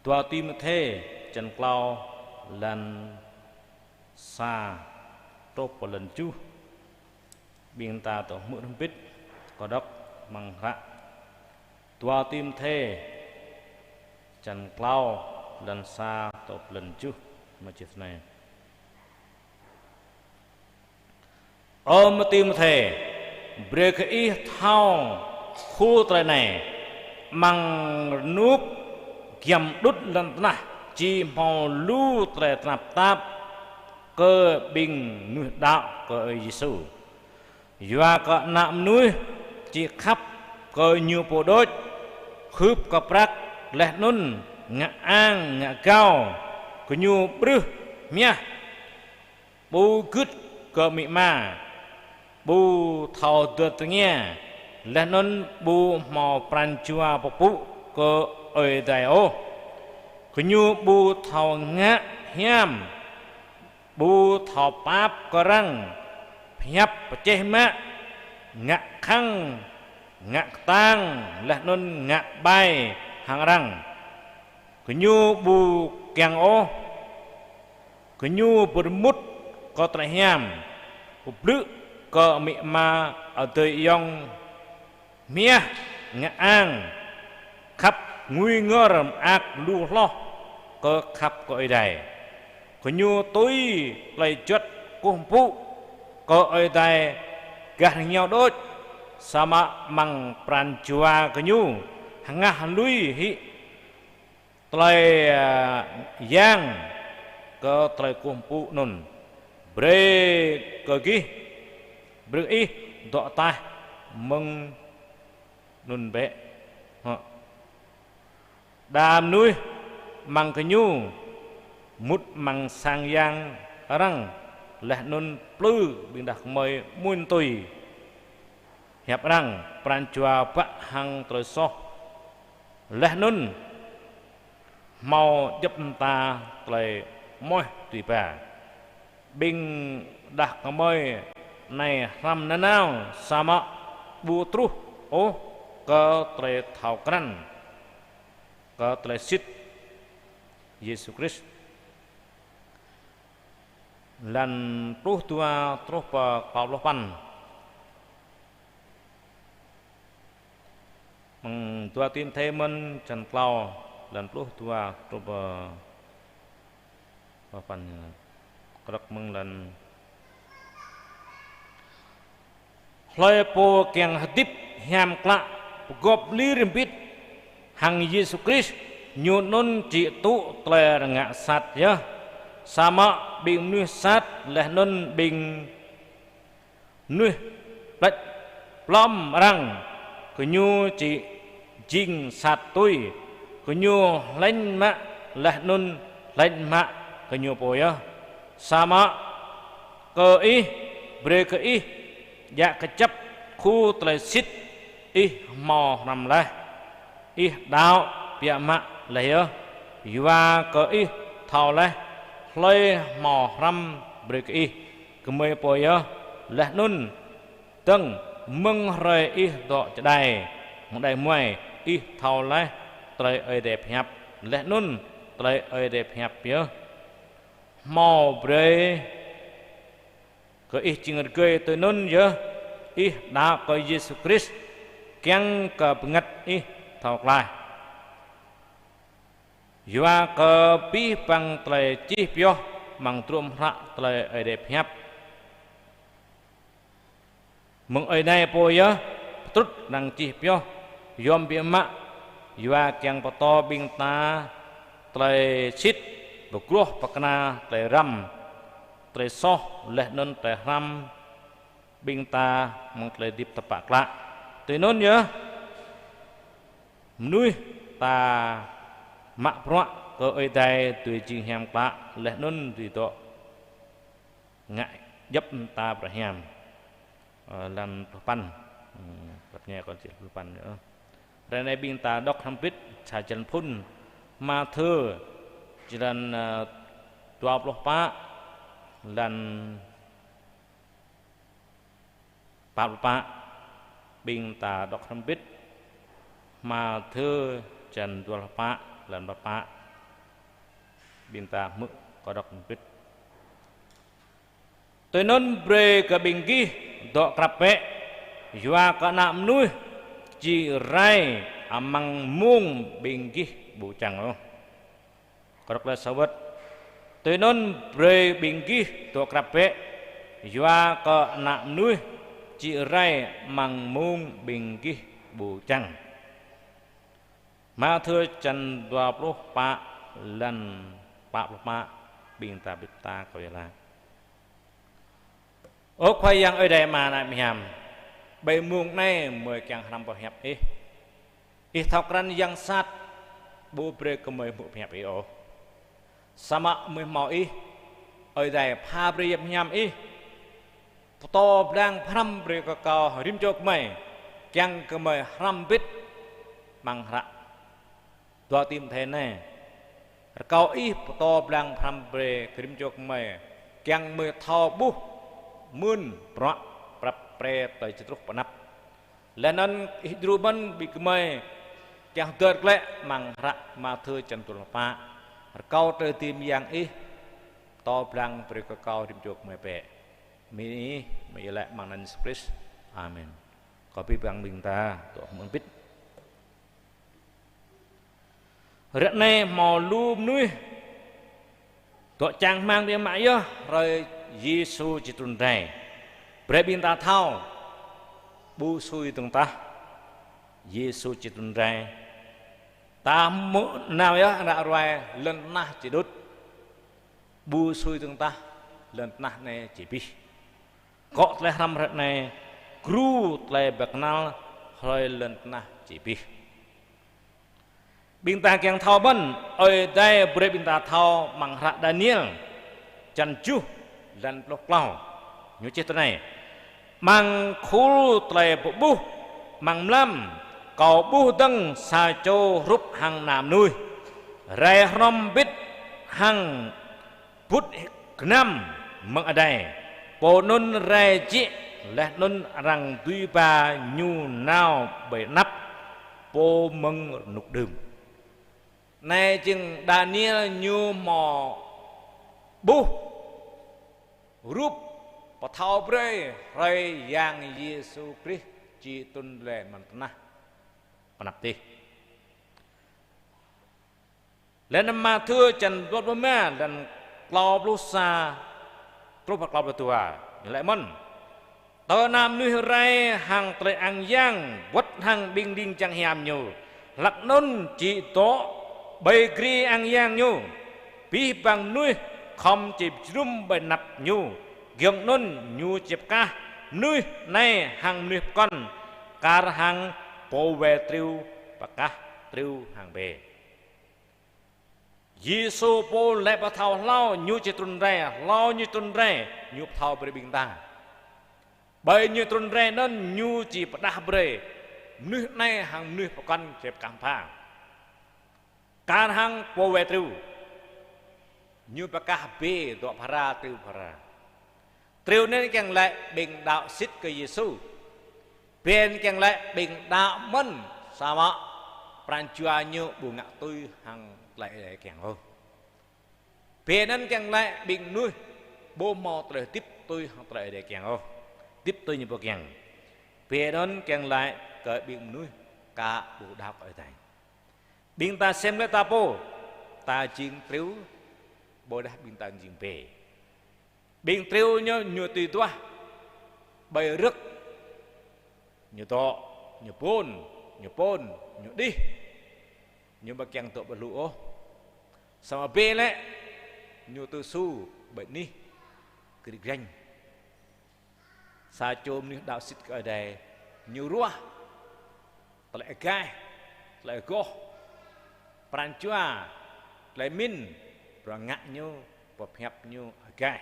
dua Timôthê, čăn klâo, lăn sa truh pơ lăn tơjuh. Ƀing ta tŏ hmư̆ hrŏm hơbĭt, kâo đŏk amăng hră dua Timôthê, čăn klâo, lăn sa truh pơ lăn tơjuh, mă čih anai. Ơ Timôthê, brơi kơ ih thâo khu tơlơi anai, amăng rơnŭk giăm đŭt lŏn tơnah či hmâo lu tơlơi tơnap tap kơ ƀing mơnuih đaŏ kơ Ơi Yêsu. Yua kơ Ană Mơnuih či khăp kơ ñu pô đôč, khưp kơ prăk, laih anŭn ngă ang ngă gao, gơñu ƀrưh hmiah, ƀu gưt kơ amĭ ama, ƀu thâo dơ̆r tơngia, laih anŭn ƀu hmâo pran jua pơpŭ kơ Ơi Adai ôh. Gơñu ƀu thâo ngă hiam, ƀu thâo pap kơ arăng, pơhiăp pơčeh mă, ngă khăng, ngă kơtang, laih anŭn ngă ƀai hăng arăng. Gơñu ƀu kiăng ôh, gơñu pơrơmut kơ tơlơi hiam, pơblư̆ kơ amĭ ama adơi ayŏng, hmiah ngă ang, khăp ngui ngor mơak lu hloh kơ khăp kơ Ơi Adai. Gơñu tui tơlơi juăt kơkuh pơpŭ kơ Ơi Adai gah rơngiao đôč, samơ̆ amăng pran jua gơñu hơngah lui hĭ tơlơi, a, yang kơ tơlơi kơkuh pơpŭ anŭn. Brơi kơ gih, brơi ih dŏ ataih mơ̆ng anŭn bĕ. Hă. Đa mơnuih amăng gơñu mŭt amăng sang yang arăng, laih anŭn plư ƀing đah kơmơi mŭn tui hiăp arăng, pran jua bă hăng tơlơi soh. Laih anŭn hmâo djŏp mơta tơlơi mơnuih tui ba. Ƀing đah kơmơi anai hrăm nanao samơ̆ ƀu truh ôh kơ tơlơi thâo krăn, kơ tơlơi sĭt Yêsu Krist. Lăn pluh dua truh pơ klâo pluh păn. Mơ̆ng dua Timôthê mơ̆n čăn klâo, lăn pluh dua truh pơ klâo pluh păn. Kơdơ̆k mơ̆ng lăn Hlơi pô kiăng hơdip hiam klă pơgop lir hơbĭt hăng Yêsu Krist, Ñu anŭn či tŭ tơlơi rơngiă sat yơh. Samơ̆ ƀing mơnuih sat laih anŭn ƀing mơnuih pleč plŏm arăng, gơñu či jing sat tui, gơñu hlĕng mă laih anŭn hlĕng mă gơñu pô yơh. Samơ̆ kơ ih, brơi kơ ih djă kơjăp khu tơlơi sĭt ih hmâo hrăm laih. Ih đaŏ biă mă laih yơh, yua kơ ih thâo laih hlơi hmâo hrăm brơi kơ ih, gơmơi pô yơh. Laih anŭn dơ̆ng mơ̆ng hrơi ih dŏ čơđai, mơ̆ng đai muai, ih thâo laih tơlơi Ơi Adai pơhiăp, laih anŭn tơlơi Ơi Adai pơhiăp yơh hmâo brơi kơ ih jing rơgơi. Tui anŭn yơh ih đaŏ kơ Yêsu Krist, kiăng kơ bơngăt ih thâo klaih. Yua kơ abih bang tơlơi čih pioh amăng hơdrôm hră tơlơi Ơi Adai pơhiăp, mơ̆ng Ơi Adai pô yơh pơtrŭt arăng čih pioh yom biă mă, yua kiăng pơtô ƀing ta tơlơi sĭt, pơgloh pơkơna tơlơi răm, tơlơi soh laih anŭn tơlơi hrăm ƀing ta mơ̆ng tơlơi hơdip tơpă klă. Tui anŭn yơh mơnuih ta mă bruă kơ Ơi Adai dưi jing hiam klă laih anŭn dưi dŏ ngă djŏp mơta bruă hiam. Ơ, lăn pluh păn. Hmm, lăp ñe kơ čih pluh păn yơh. Hrơi anai ƀing ta đŏk hrŏm hơbĭt sa črăn phŭn Mathiơ, črăn, ơ, dua pluh pă, lăn pă pluh pă. Ƀing ta đŏk hrŏm hơbĭt Mathiơ črăn dua pluh pă, lăn pă pluh pă. Ƀing ta hmư̆ kơ đŏk hrŏm hơbĭt. Tui anŭn brơi kơ ƀing gih dŏ krăp bĕ, yua kơ Ană Mơnuih či rai amăng mông ƀing gih ƀu čang ôh. Kơ đŏk laih sa wơ̆t. Tui anŭn brơi ƀing gih dŏ krăp bĕ, yua kơ Ană Mơnuih či rai amăng mông ƀing gih ƀu čang. Mathiơ črăn dua pluh pă, lăn pă pluh pă, ƀing ta bĭt ta kơ yơh lah. Ơ Khua Yang Ơi Adai Ama ană mơhiam, ƀơi mông anai gơmơi kiăng hrăm pơhiăp Ih. Ih thâo krăn yang sat ƀu brơi kơ gơmơi hmư̆ pơhiăp Ih ôh. Samơ̆ gơmơi hmâo Ih, Ơi Adai pha brơi hiăp hiam Ih pơtô blang pơhrăm brơi kơ kâo rĭm čô gơmơi, kiăng kơ gơmơi hrăm hơbĭt amăng hră dua Timôthê anai. Rơkâo Ih pơtô blang pơhrăm brơi kơ rĭm čô gơmơi, kiăng gơmơi thâo ƀuh mơ̆n bruă prăp pre tơlơi či truh pơ anăp. Laih anŭn Ih djru mơ̆n ƀing gơmơi kiăng hơdơr glaĭ amăng hră Mathiơ črăn dua pluh pă. Rơkâo tơlơi dưi mơyang Ih pơtô blang brơi kơ kâo rĭm čô gơmơi bĕ. Mơ̆ng Ih, mơ̆ng Ih laĭ amăng anăn Yêsu Krist. Amen. Kâo abih bang ƀing ta dŏ hmư̆ hơbĭt. Ră anai hmâo lu mơnuih dŏ čang rơmang biă mă yơh hrơi Yêsu či trŭn rai. Brơi ƀing ta thâo, ƀu sui dơ̆ng tah Yêsu či trŭn rai. Ta hmư̆ nao yơh ră ruai lŏn tơnah či đŭt. Ƀu sui dơ̆ng tah lŏn tơnah anai či abih. Akŏ tơlơi hrăm hrơi anai gru tơlơi pơkơnăl hrơi lŏn tơnah či abih. Ƀing ta kiăng thâo mơ̆n, Ơi Adai brơi ƀing ta thâo amăng hră Daniel črăn tơjuh, lăn pluh klâo. Ñu čih tui anai: Amăng khul tơlơi pơƀuh amăng mlam, kâo ƀuh dơ̆ng sa čô hrup hăng Ană Mơnuih, rai hrŏm hơbĭt hăng bŭt gơnam mơ̆ng adai. Pô anŭn rai jĕ laih anŭn arăng dưi ba ñu nao ƀơi anăp Pô mơ̆ng rơnŭk đưm. Anai jing Daniel ñu hmâo ƀuh rup pơthâo brơi hrơi Yang Yêsu Krist či trŭn rai amăng tơnah pơ anăp tih. Lĕ anŭn Mathiơ črăn dua pluh rơma, lăn klâo pluh sa truh pơ klâo pluh dua. Ñu laĭ mơ̆n: Tơ Ană Mơnuih rai hăng tơlơi ang yang, wơ̆t hăng ƀing đing jang hiam ñu, hlak anŭn či dŏ Ƀơi gri ang yang ñu, abih bang mơnuih khŏm či jơnum ƀơi anăp ñu, giŏng anŭn ñu či pơkah mơnuih anai hăng mơnuih pơkŏn, kar hăng pô wai triu pơkah triu hăng bê. Yêsu pô laĭ pơthâo hlâo ñu či trŭn rai, hlâo ñu trŭn rai, ñu pơthâo brơi ƀing ta. Ƀơi ñu trŭn rai anŭn ñu či pơdah brơi mơnuih anai hăng mơnuih pơkŏn či pơkah pha. Kar hăng pô wai triu, ñu pơkah bê dŏ phara, triu phara. Triu anŭn kiăng laĭ ƀing đaŏ sĭt kơ Yêsu. Bê anŭn kiăng laĭ ƀing đaŏ mơ̆n, samơ̆ pran jua ñu ƀu ngă tui hăng tơlơi Ơi Adai kiăng ôh. Bê anŭn kiăng laĭ ƀing mơnuih ƀu hmâo tơlơi hơdip tui hăng tơlơi Ơi Adai kiăng ôh, hơdip tui ñu pô kiăng. Bê anŭn kiăng laĭ kơ ƀing mơnuih aka ƀu đaŏ kơ Ơi Adai. Ƀing ta sem lĕ ta pô, ta jing triu, ƀôdah ƀing ta jing bê. Ƀing triu ñu, ñu tui duah ƀơi rơ̆k, ñu dŏ, ñu pôn, ñu pôn, ñu đih, ñu ƀu kiăng dŏ ƀơi lu ôh. Samơ̆ bê lĕ, ñu tui su ƀơi anih gri granh. Sa čô mơnuih đaŏ sĭt kơ Ơi Adai, ñu ruah tơlơi agaih, tơlơi agoh, pran jua, tơlơi pơmĭn, bruă ngă ñu, pơhiăp ñu agaih.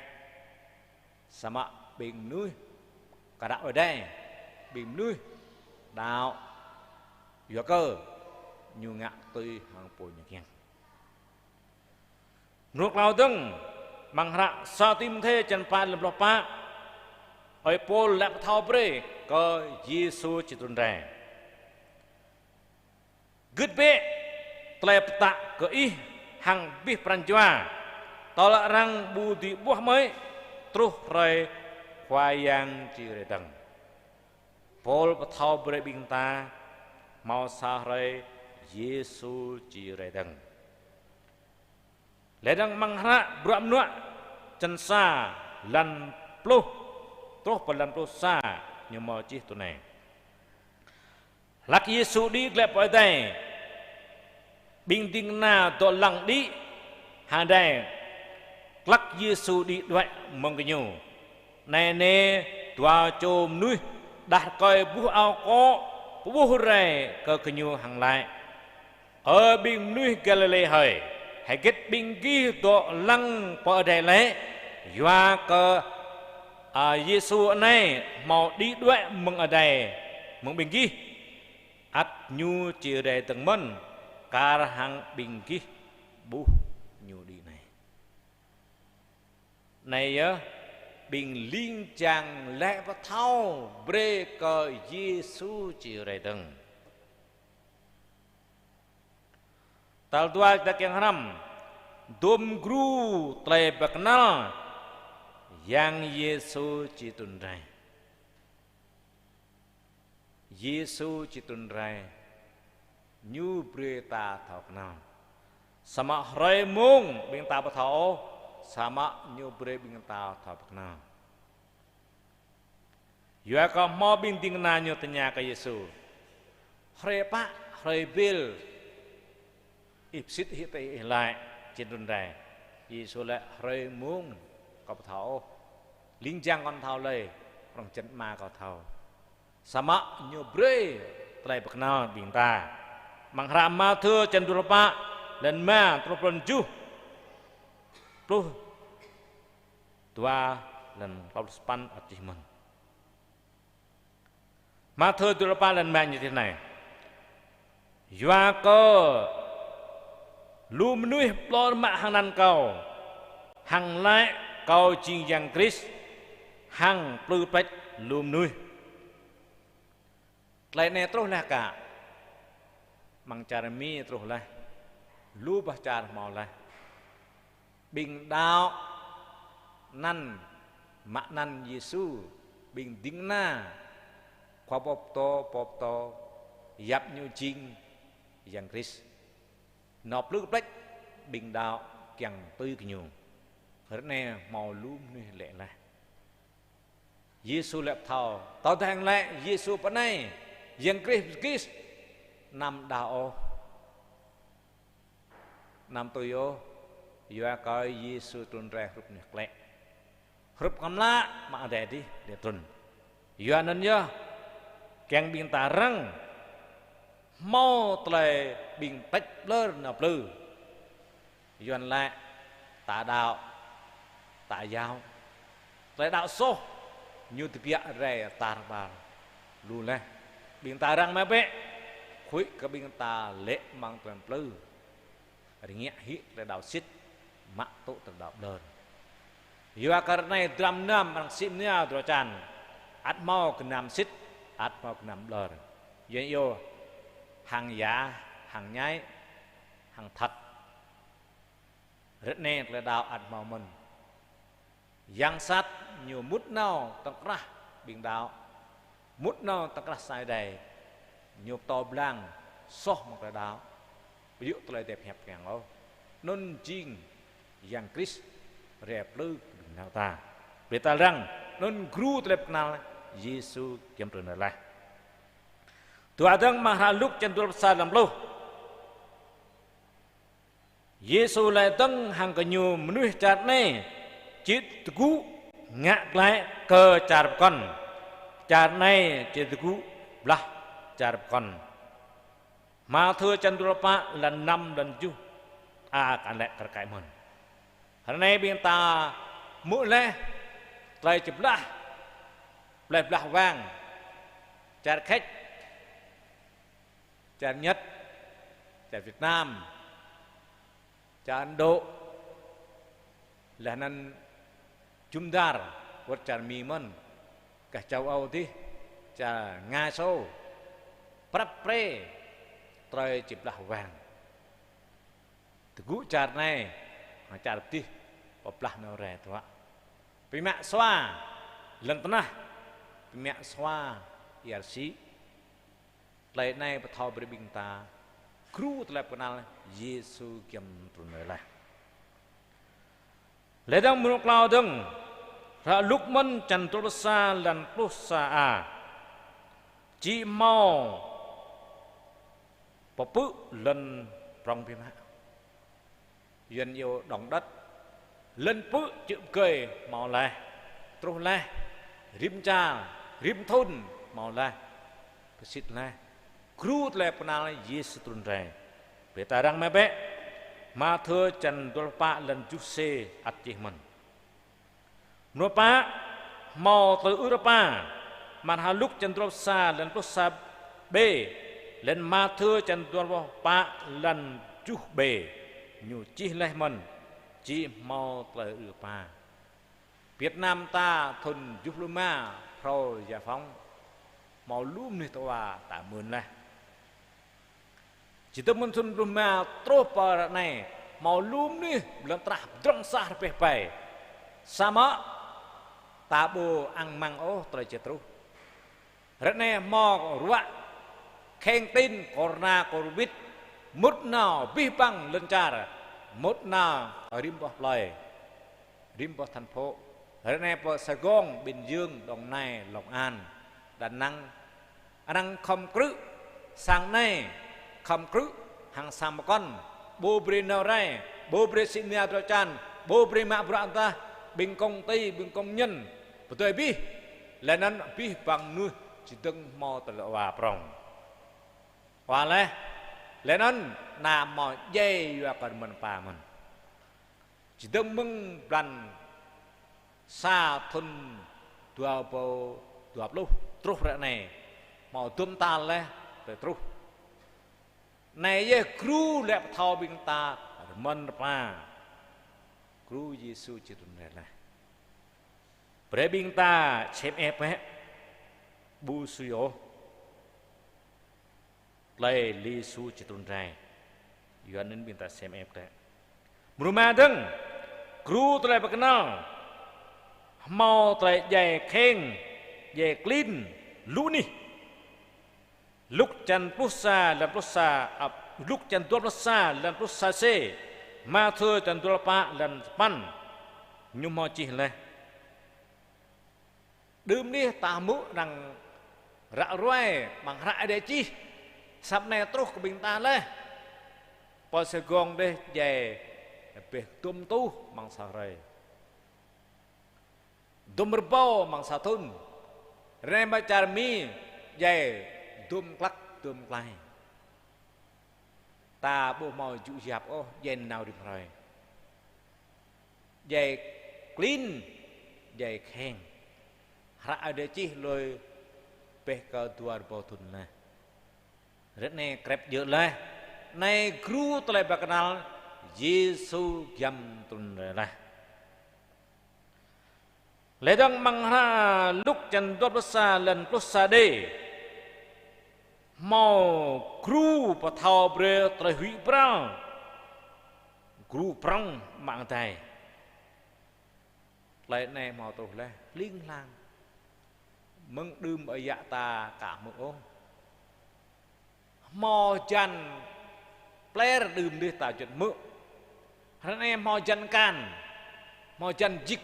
Samơ̆ ƀing mơnuih aka đaŏ Ơi Adai, ƀing mơnuih đaŏ yua kơ ñu ngă tui hăng pô ñu kiăng. Mrô klâo dơ̆ng, amăng hră sa Timôthê črăn pă lăm pluh pă, ơi Pôl laĭ pơthâo brơi kơ Yêsu či trŭn rai. Gưt bĕ tơlơi pơtă kơ ih hăng abih pran jua, tơl arăng ƀu dưi ƀuah mơi truh hrơi Khua Yang či rai dơ̆ng. Pôl pơthâo brơi ƀing ta hmâo sa hrơi Yêsu či rai dơ̆ng. Laih dơ̆ng amăng hră Bruă Mơnuă črăn sa, lăn pluh truh pơ lăn pluh sa, ñu hmâo čih tui anai: Hlak Yêsu đĭ glaĭ pơ adai, ƀing ding kơna dŏ lăng đĭ hăng adai, hlak Yêsu đĭ đuaĭ mơ̆ng gơñu. Anai nê dua čô mơnuih đah rơkơi buh ao kŏ pơƀuh rai kơ gơñu hăng laĭ: Ơ ƀing mơnuih Galilê hơi, hơget ƀing gih dŏ lăng pơ adai lĕ? Yua kơ, a, Yêsu anai hmâo đĭ đuaĭ mơ̆ng adai mơ̆ng ƀing gih, ăt ñu či rai dơ̆ng mơ̆n, kar hăng ƀing gih ƀuh ñu đĭ anai. Anai yơh, ƀing ling jang laĭ pơthâo brơi kơ Yêsu či rai dơ̆ng. Tal dua ta kiăng hrăm, dôm gru tơlơi pơkơnăl Yang Yêsu či trŭn rai. Yêsu či trŭn rai, ñu brơi ta thâo kơnăl. Samơ̆ hrơi mông ƀing ta ƀu thâo ôh, samơ̆ ñu brơi ƀing ta thâo pơkơnăl. Yua kơ hmâo ƀing ding kơna ñu tơña kơ Yêsu: Hrơi pă, hrơi ƀil ih pơsit hĭ tơ ih laĭ či trŭn rai? Yêsu laĭ: Hrơi mông kâo ƀu thâo ôh, ling jang kâo thâo lơi, prŏng jăn Ama kâo thâo. Samơ̆ ñu brơi tơlơi pơkơnăl ƀing ta. Amăng hră Mathiơ črăn dua pluh pă, lăn rơma truh pơ lăn tơjuh, pluh dua, lăn klâo pluh sapăn ăt čih mơ̆n. Mathiơ dua pluh pă lăn rơma ñu čih anai: Yua kơ lu mơnuih ƀlŏr mă hăng anăn kâo, hăng laĭ kâo jing Yang Krist, hăng plư pleč lu mơnuih. Tơlơi anai truh laih kă? Amăng čar Mi truh laih, lu bah čar hmâo laih. Ƀing đaŏ anăn, mă anăn Yêsu, ƀing ding kơna khua pô pơtô, pô pơtô yap ñu jing Yang Krist. Nao plư pleč ƀing đaŏ kiăng tui kơ ñu. Ră anai hmâo lu mơnuih laĭ laih. Yêsu laĭ pơthâo, tơdang laĭ Yêsu pơ anai, Yang Krist, Krist, anăm đaŏ ôh. Anăm tui ôh, yua kơ Yêsu trŭn rai hrup anih klĕ. Hrup kơmlă mă adai adih, adih trŭn. Yua anŭn yơh, kiăng ƀing ta răng, hmâo tơlơi ƀing tĕč ƀlŏr nao plư. Yuan laĭ ta đaŏ, ta yao. Tơlơi đaŏ soh, ñu tơbiă rai tar ƀar lu laih. Ƀing ta răng mă bĕ, huĭ kơ ƀing ta lê̆ amăng tơlơi plư. Rơngiă hĭ tơlơi đaŏ sĭt, mă tŭ tơlơi đaŏ ƀlŏr. Yua kơ ră anai dram gơnam arăng sĭ mơnia drơi čan, ăt hmâo gơnam sĭt, ăt hmâo gơnam ƀlŏr. Yuan iâu hăng giả, hăng nhái, hăng thật. Ră anai tơlơi đaŏ ăt hmâo mơ̆n. Yang sat ñu mŭt nao tŏng krah ƀing đaŏ, mŭt nao tŏng krah sa čô adai, ñu pơtô blang soh mơ̆ng tơlơi đaŏ, ƀu djơ̆ tơlơi hơdip hiăp kiăng ôh. Anŭn jing Yang Krist rai plư kơ ƀing đaŏ ta. Brơi ta răng, anŭn gru tơlơi pơkơnăl Yêsu giăm trŭn rai laih. Dua dơ̆ng amăng hră Luk črăn dua pluh sa lăm pluh. Yêsu laĭ dơ̆ng hăng gơñu: Mơnuih čar anai či tơgŭ ngă glaĭ kơ čar pơkŏn, čar anai či tơgŭ blah čar pơkŏn. Mathiơ črăn dua pluh pă, lăn năm, lăn tơjuh. A, kơ lĕ kar kaĭ mơ̆n. Hrơi anai ƀing ta hmư̆ laih tơlơi či blah, plơi blah wang, čar Kheč, čar Nhật, čar Việt Nam, čar Ấn Độ, laih anŭn jum dar wơ̆t čar Mi mơ̆n, gah châu Âu adih, čar Nga sô, prăp pre tơlơi či blah wang. Tơgŭ čar anai, hăng čar adih, pơblah nao rai tơdruă. Pơmă sua lŏn tơnah, pơmă sua ia rơsĭ. Tơlơi anai pơthâo brơi ƀing ta gru tơlơi pơkơnăl Yêsu giăm trŭn rai laih. Laih dơ̆ng mơnuih klâo dơ̆ng, hră Luk mơ̆n črăn dua pluh sa lăn pluh sa a. Či hmâo pơpư̆ lŏn prŏng biă mă. Yuan iâu động đất. Lŏn pư̆ čư̆ pơgơi hmâo laih, truh laih, rĭm čar, rĭm thŭn hmâo laih, pơsit laih. Gru tơlơi pơkơnăl Yêsu trŭn rai. Brơi ta răng mă bĕ. Mathiơ črăn dua pluh pă lăn tơjuh C ăt čih mơ̆n. Mrô pă, hmâo tơlơi ưh rơpa, amăng hră Luk črăn dua pluh sa lăn pluh sa B, laih anŭn Mathiơ črăn dua pluh pă lăn tơjuh B, ñu čih laih mơ̆n, či hmâo tơlơi ưh rơpa. Việt Nam ta thŭn tơjuh pluh rơma phrâo giải phóng, hmâo lu mơnuih tơwa ta mưn laih. Či tơm mơ̆n thŭn pluh rơma truh pơ ră anai, hmâo lu mơnuih lŏn tơnah pơdrŏng sah rơbeh ƀai. Samơ̆ ta ƀu ăng măng ôh tơlơi či truh. Ră anai hmâo ruă kheng tin corona, Covid, mŭt nao abih bang lŏn čar, mŭt nao rĭm boh plơi, rĭm boh thành phố. Ră anai pơ Sài Gòn, Bình Dương, Đồng Nai, Long An, Đà Nẵng, arăng khŏm krư̆, sang anai khŏm krư̆ hăng sang pơkŏn, ƀu brơi nao rai, ƀu brơi sĭ mơnia drơi čan, ƀu brơi mă bruă dah, ƀing công ty, ƀing công nhân, pơdơi abih, laih anŭn abih bang mơnuih či dơ̆ng hmâo tơlơi wa prŏng. Wa laih, laih anŭn anăm hmâo djai yua kơ rơmơ̆n rơpa mơ̆n. Či dơ̆ng mơ̆ng blan sa thŭn dua rơbâo dua pluh truh ră anai, hmâo dŭm tal laih tơlơi truh. Anai yơh gru lĕ pơthâo ƀing ta rơmơ̆n rơpa. Gru Yêsu či trŭn rai laih. Brơi ƀing ta čem ĕp bĕ, ƀu sui ôh. Tơlơi Yêsu či trŭn rai. Yua anŭn ƀing ta čem ĕp tĕ. Mrô rơma dơ̆ng, gru tơlơi pơkơnăl, hmâo tơlơi djai kheng, djai klin, lu anih. Luk črăn pluh sa, lăn pluh sa, ă, Luk črăn dua pluh sa, lăn pluh sa C, Mathiơ črăn dua pluh pă, lăn sapăn, ñu hmâo čih laih. Đưm anih ta hmư̆ arăng ră ruai amăng hră Ơi Adai čih, samơ̆ anai truh kơ ƀing ta laih. Pơ Sài Gòn dih djai rơbeh dôm tuh amăng sa hrơi. Dôm rơbâo amăng sa thŭn. Rơnai mă čar Mi djai dôm klăk dôm klai. Ta ƀu hmâo jŭ yap ôh, djai nao rĭm hrơi. Djai klin, djai kheng. Hră Ơi Adai čih lui rơbeh kơ dua rơbâo thŭn laih. Ră anai krep djơ̆ laih. Anai gru tơlơi pơkơnăl Yêsu giăm trŭn rai laih. Laih dơ̆ng amăng hră Luk čăn dua pluh sa, lăn pluh sa D. Hmâo gru pơthâo brơi tơlơi huĭ pral. Gru prŏng mơ̆ng adai. Tơlơi anai hmâo truh laih, hling hlang. Mơ̆ng đưm ơi yă ta ka hmư̆ ôh. Hmâo hơjan pler đưm dih ta juăt hmư̆. Ră anai hmâo hơjan kan, hmâo hơjan jik,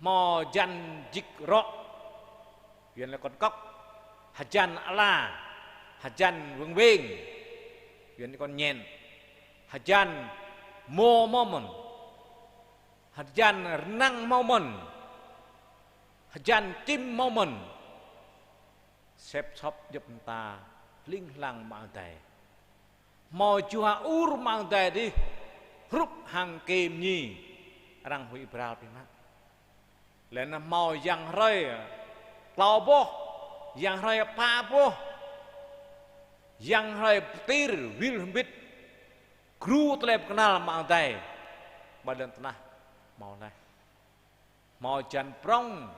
hmâo hơjan jik rŏ, Yuan laĭ kon kŏk, hơjan ala, hơjan weng weng, Yuan laĭ kon nhện, hơjan mô hmâo mơ̆n, hơjan rơnăng hmâo mơ̆n, hơjan čim hmâo mơ̆n. Sĕp sŏp djŏp mơta hling hlang mơ̆ng adai. Hmâo jua ur mơ̆ng adai dih, hrup hăng kơm ñi, arăng huĭ pral biă mă. Laih anŭn hmâo yang hrơi klâo boh, yang hrơi pă boh, yang hrơi pơtir, wil hơbĭt, gru tơlơi pơkơnăl mơ̆ng adai ƀơi lŏn tơnah hmâo laih. Hmâo hơjan prŏng,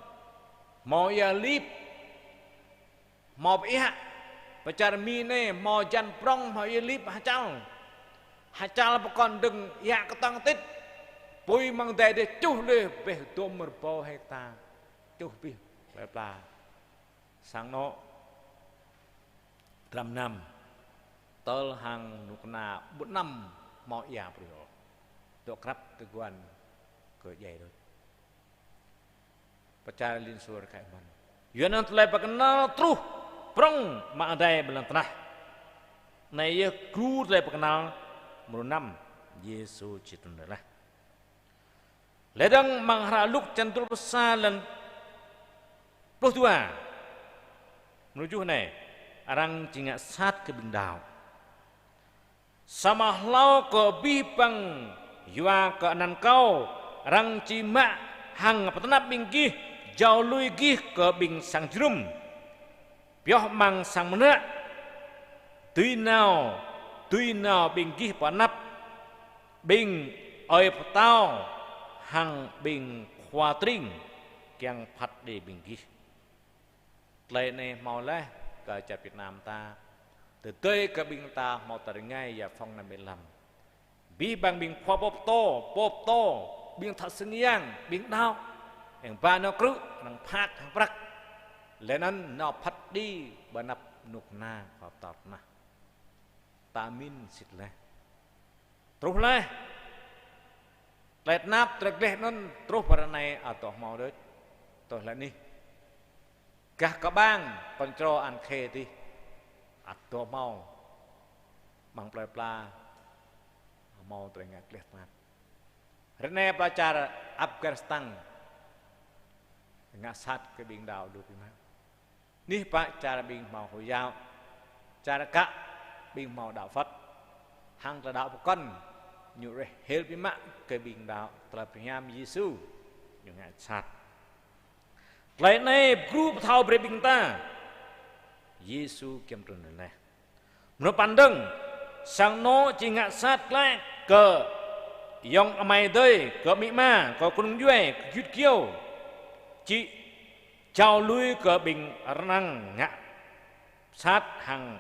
hmâo ia lip, hmâo pơiă. Pơ čar Mi anai hmâo hơjan prŏng, hmâo ia lip hơčal. Hơčal pơkŏn dơ̆ng ia kơtang tit. Apui mơ̆ng adai dih čuh laih rơbeh dôm rơbâo hekta. Čuh abih plơi pla. Sang anŏ dram năm, tơl hăng kơnuk kơna ƀu anăm hmâo ia brơi ôh. Dŏ krăp tơguan kơ djai đôč. Pơ čar Liên Xô rơkơi mơ̆n. Yua anŭn tơlơi pơkơnăl truh prŏng mơ̆ng adai ƀơi lŏn tơnah. Anai yơh gru tơlơi pơkơnăl mrô năm Yêsu či trŭn rai laih. Laih dơ̆ng amăng hră Luk čăn dua pluh sa lăn pluh dua. Mrô tơjuh anai, arăng či ngă sat kơ ƀing đaŏ. Samơ̆ hlâo kơ abih bang yua kơ anăn Kâo, arăng či mă hăng pơtơnap ƀing gih, jao lui gih kơ ƀing sang jơnum. Pioh amăng sang mơnă, dưi nao, dưi nao ƀing gih pơ anăp, ƀing ơi pơtao hăng ƀing khua tring kiăng phat đĭ ƀing gih. Tơlơi anai hmâo laih kơ čar Việt Nam ta. Tơdơi kơ ƀing ta hmâo tơring ia phong năm bảy lăm. Abih bang ƀing khua pô pơtô, pô pơtô, ƀing thợ xưng yang, ƀing đaŏ, yang ba nao krư̆, arăng phat hăng prăk. Laih anŭn nao phat đĭ ƀơi anăp kơnuk kơna khua pơtao tơnah. Ta mĭn sĭt laih. Truh laih. Tơlơi tơnap, tơlơi gleh anŭn truh pơ ră anai ăt dŏ hmâo đôč. Tơl laih anih. Gah kơƀang kŏn črô An Khê dih ăt dŏ hmâo. Amăng plơi pla hmâo tơlơi ngă gleh tơnap. Ră anai pơ čar Afghanistan ngă sat kơ ƀing đaŏ lu biă mă. Anih pă čar ƀing hmâo Hồi giáo, čar kă ƀing hmâo đaŏ Phật, hăng tơlơi đaŏ pơkŏn, ñu reh hil biă mă kơ ƀing đaŏ tơlơi pơhiam Yêsu, ñu ngă sat. Tơlơi anai gru pơthâo brơi ƀing ta, Yêsu giăm trŭn rai laih. Mrô păn dơ̆ng, sang anŏ či ngă sat glaĭ kơ ayŏng amai adơi, kơ amĭ ama, kơ kơnung djuai, kơ gơyut gơyâo, či jao lui kơ ƀing rơnăng ngă sat hăng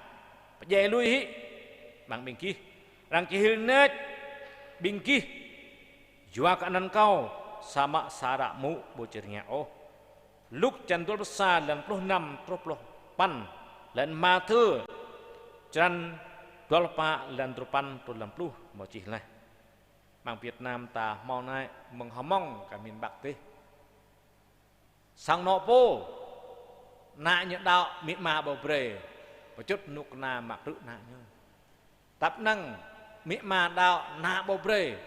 pơdjai lui hĭ amăng ƀing gih. Arăng či hil nač ƀing gih yua kơ anăn Kâo, samơ̆ sa ră mŭ ƀu či rơngiă ôh. Luk čăn dua pluh sa, lăn pluh năm truh pluh păn, lăn Mathiơ črăn dua pluh pă, lăn duapăn truh lăm pluh hmâo čih laih. Amăng Việt Nam ta hmâo anai, mơ̆ng Hmông kơ miền Bắc dih. Sang anŏ pô, ană ñu đaŏ, amĭ ama ƀu brơi, pơčŭt kơnuk kơna mă krư̆ ană ñu. Tăp năng Amĭ ama đaŏ, ană ƀu brơi.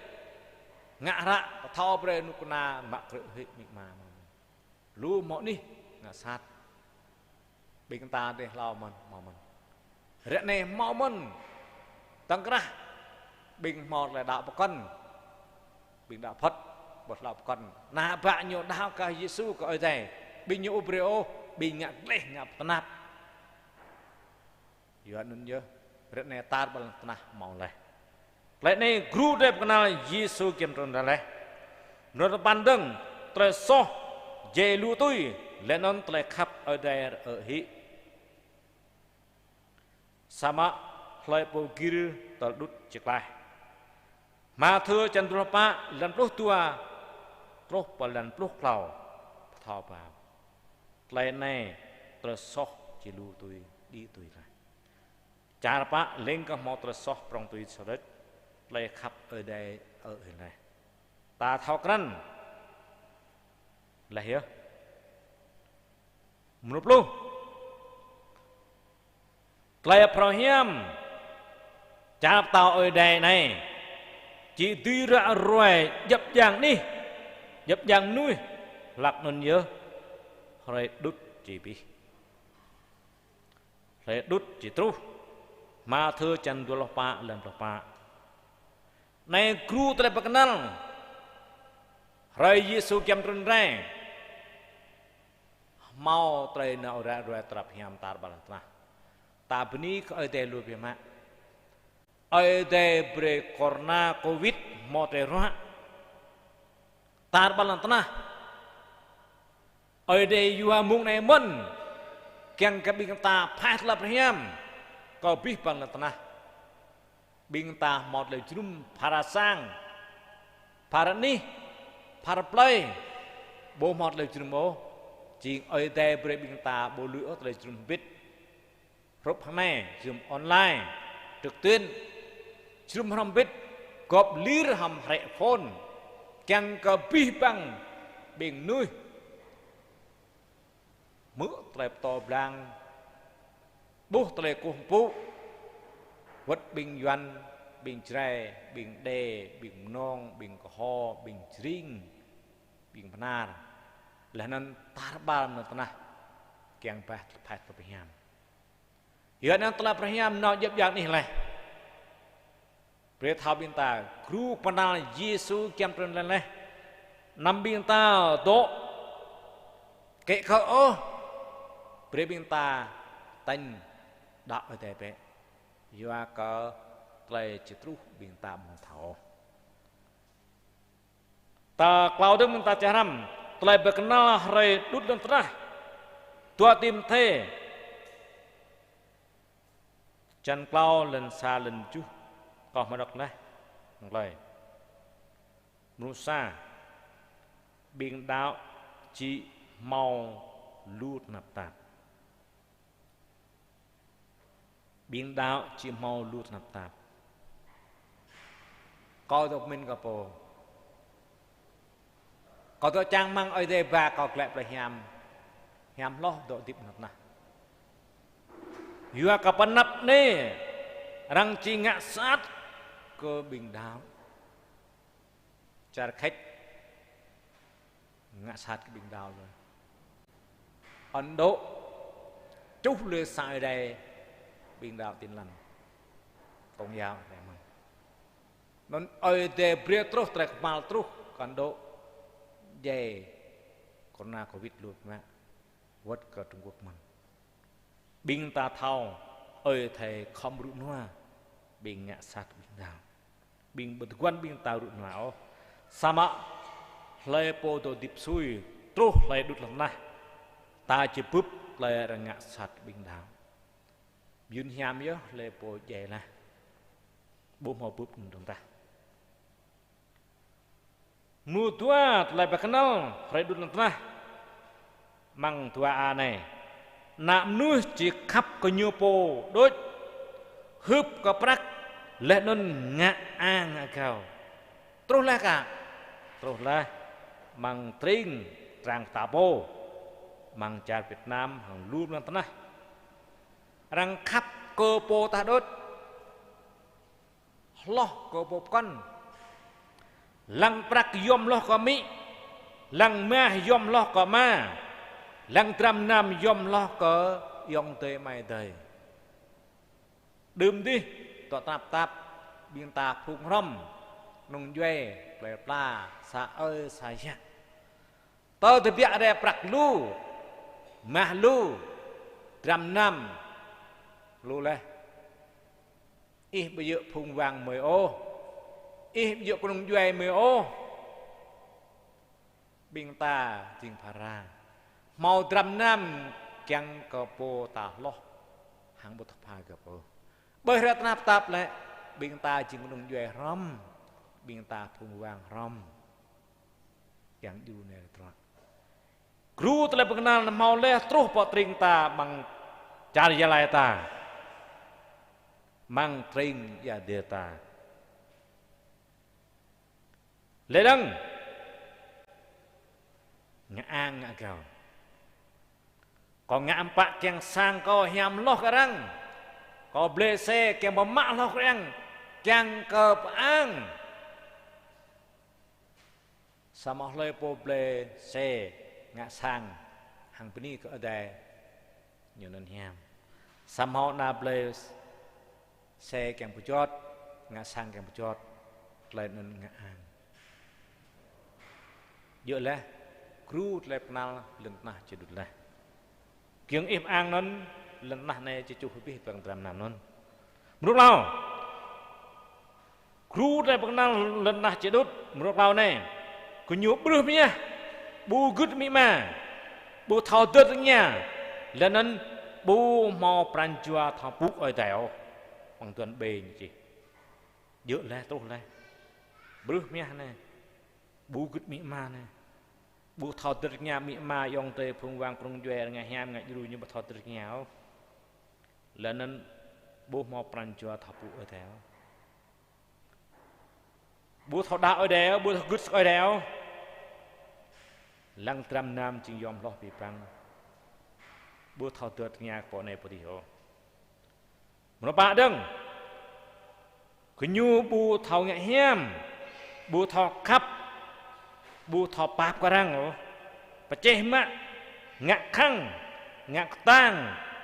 Ngă hră, pơthâo brơi anŭk kơna mă krư̆ hĭ amĭ ama. Lu hmâo anih ngă sat. Ƀing ta dêh hlâo mơ̆n, hmâo mơ̆n. Ră anai hmâo mơ̆n. Tơ̆ng krah. Ƀing hmâo tơlơi đaŏ pơkŏn. Ƀing đaŏ phŏt, ƀu hlâo pơkŏn. Ană bă ñu đaŏ kơ Yêsu, kơ Ơi Adai. Ƀing ñu ƀu brơi ôh, ƀing ngă gleh, ngă tơnap. Yua anŭn yơh, ră anai tar ƀar lŏn tơnah hmâo laih. Tơlơi anai gru drơi pơkơnăl Yêsu giăm trŭn rai laih. Mơnơ̆ng tơpăn dơ̆ng, tơlơi soh jai lu tui, laih anŭn tơlơi khăp Ơi Adai rơ̆ hĭ. Samơ̆ hlơi pô gir tơl đŭt či klaih. Mathiơ čăn dua pluh pă, lăn pluh dua, truh pơ lăn pluh klâo, pơthâo pơhao. Tơlơi anai, tơlơi soh či lu tui, đĭ tui laih. Čar pă leng kơ hmâo tơlơi soh prŏng tui sơrĕt, tơlơi khăp Ơi Adai rơ̆ hĭ laih. Ta thâo krăn laih yơh. Mrô pluh. Tơlơi phrâo hiam čar pơtao Ơi Adai anai či dưi ră ruai djŏp djang anih, djŏp djang mơnuih, hlak anŭn yơh hrơi đŭt či abih. Hlơi đŭt či truh. Mathiơ čăn dua pluh pă, lăn pluh pă. Anai gru tơlơi pơkơnăl. Hrơi Yêsu giăm trŭn rai. Hmâo tơlơi nao ră ruai tơlơi phrâo hiam tar ƀar lŏn tơnah. Ta bơni kơ Ơi Adai lu biă mă. Ơi Adai brơi corona covid hmâo tơlơi ruă. Tar ƀar lŏn tơnah. Ơi Adai yua mông anai mơ̆n, kiăng kơ ƀing ta phaih tơlơi phrâo hiam, kơ abih bang lŏn tơnah. Ƀing ta hmâo tơlơi jơnum phara sang, phara anih, phara plơi, ƀu hmâo tơlơi jơnum ôh, jing Ơi Adai brơi ƀing ta ƀu lui ôh tơlơi jơnum hơbĭt. Hrup hăng anai, jơnum online, trực tuyến, jơnum hrŏm hơbĭt, gŏp lir hăm hrĕ phone, kiăng kơ abih bang ƀing mơnuih hmư̆ tơlơi pơtô blang, ƀuh tơlơi kơkuh pơpŭ, wơ̆t ƀing Yuan, ƀing Jrai, ƀing Êđê, ƀing Mnông, ƀing Kơho, ƀing Jring, ƀing Bahnar, laih anŭn tar ƀar lŏn tơnah, kiăng phaih, phaih tơlơi phrâo hiam. Yua anŭn tơlơi phrâo hiam nao djŏp djang anih laih. Brơi thâo ƀing ta, gru pơkơnăl Yêsu giăm trŭn rai laih. Anăm ƀing ta dŏ kĕ kơ ôh. Brơi ƀing ta tañ đaŏ Ơi Adai bĕ. Yua kơ tơlơi či truh ƀing ta ƀu thâo. Ta klâo dơ̆ng ƀing ta čang hrăm, tơlơi pơkơnăl hrơi đŭt lŏn tơnah. Dua Timôthê, čăn klâo lăn sa lăn tơjuh, kâo hmâo đŏk laih, tơlơi. Mrô sa, ƀing đaŏ či hmâo lu tơnap tap. Ƀing đaŏ či hmâo lu tơnap tap. Kâo dŏ pơmĭn kơ pô. Kâo dŏ čang rơmang Ơi Adai ba kâo glaĭ pơ plei hiam. Hiam hloh dŏ hơdip tơnap tơnah. Yua kơ pơ anăp anai arăng či ngă sat kơ ƀing đaŏ. Čar Khač ngă sat kơ ƀing đaŏ lơi. Ấn Độ čuh lơi sang Ơi Adai, ƀing đaŏ Tin Lành, Công giáo Ơi Adai mơ̆n. Anŭn Ơi Adai brơi truh tơlơi kơhma̱l truh kơ Ấn Độ, djai corona covid lu biă mă, wơ̆t kơ Trung Quốc mơ̆n. Ƀing ta thâo, Ơi Adai khŏm rŭ rơnua ƀing ngă sat ƀing đaŏ. Ƀing ƀu tơguan ƀing ta rŭ rơnua ôh. Samơ̆ hlơi pô dŏ hơdip sui, truh hlơi đŭt lŏn tơnah, ta či bưp tơlơi arăng ngă sat ƀing đaŏ. Mơyŭn hiam yơh hlơi pô djai laih. Ƀu hmâo bưp anŭn dơ̆ng tah. Mrô dua tơlơi pơkơnăl hrơi đŭt lŏn tơnah. Amăng dua a anai. Ană mơnuih či khăp kơ ñu pô đôč, hưp kơ prăk, laih anŭn ngă ang ngă gao. Truh laih kă? Truh laih. Amăng tring, trang kơ ta pô. Amăng čar Việt Nam, hăng lu lŏn tơnah. Arăng khăp kơ pô tah đôč. hloh kơ pô pơkŏn. Lăng prăk yom hloh kơ amĭ, lăng mah yom hloh kơ ama, lăng dram nam yom hloh kơ ayŏng adơi amai adơi. Đưm dih, tŏ tơnap tap, ƀing ta phung hrŏm, kơnung djuai, plơi pla, sa ơi, sa yă. Tơ tơbiă rai prăk lu, mah lu, dram nam lu laih. Ih ƀu djơ̆ phung wang mơi ôh. Ih ƀu djơ̆ kơnung djuai mơi ôh. Ƀing ta jing phara. Hmâo dram nam kiăng kơ pô ta hloh. Hăng ƀu thâo pha gơ̆p ôh. Ƀơi hrơi tơnap tap lĕ, ƀing ta jing kơnung djuai hrŏm. Ƀing ta phung wang hrŏm. Kiăng djru anai tơlơi. Gru tơlơi pơkơnăl anŭn hmâo laih truh pơ tring ta amăng čar Gia Lai ta. Amăng tring Ia Đê ta. Lĕ dơ̆ng. Ngă ang ngă gao. Kâo ngă hiư̆m pă kiăng sang kâo hiam hloh kơ arăng. Kâo blơi xe kiăng pơmă hloh kơ arăng. Kiăng kơ pơang. Samơ̆ hlơi pô blơi xe ngă sang hăng bơni kơ Ơi Adai ñu anŭn hiam. Samơ̆ ană blơi xe kiăng pơjot, ngă sang kiăng pơjot, tơlơi anŭn ngă ang. Djơ̆ laih, gru tơlơi pơkơnăl lŏn tơnah či đŭt laih. Giŏng ih pơang anŭn, lŏn tơnah anai či čuh abih bang dram nam anŭn. Mrô klâo. Gru tơlơi pơkơnăl lŏn tơnah či đŭt, mrô klâo anai. Gơñu ƀrưh mơñah, ƀu gưt amĭ ama, ƀu thâo dơ̆t tơngia, laih anŭn ƀu hmâo pran jua thâo pŭ Ơi Adai ôh. Amăng duan B ñu čih. Djơ̆ laih, truh laih. Ƀrưh mơñah anai. Ƀu gưt amĭ ama anai. Ƀu thâo dơ̆t tơngia amĭ ama, ayŏng adơi, phung wang kơnung djuai, ngă hiam, ngă djru ñu ƀu thâo dơ̆t tơngia ôh. Laih anŭn ƀu hmâo pran jua thâo pŭ Ơi Adai ôh. Ƀu thâo đaŏ Ơi Adai ôh, ƀu thâo gưt Ơi Adai ôh. Lăng dram nam jing yom hloh abih bang. Ƀu thâo dơ̆t tơngia kơ pô anai pô adih ôh. Mrô pă dơ̆ng. Gơñu ƀu thâo ngă hiam, ƀu thâo khăp, ƀu thâo pap kơ arăng ôh. Pơčeh mă, ngă khăng, ngă kơtang,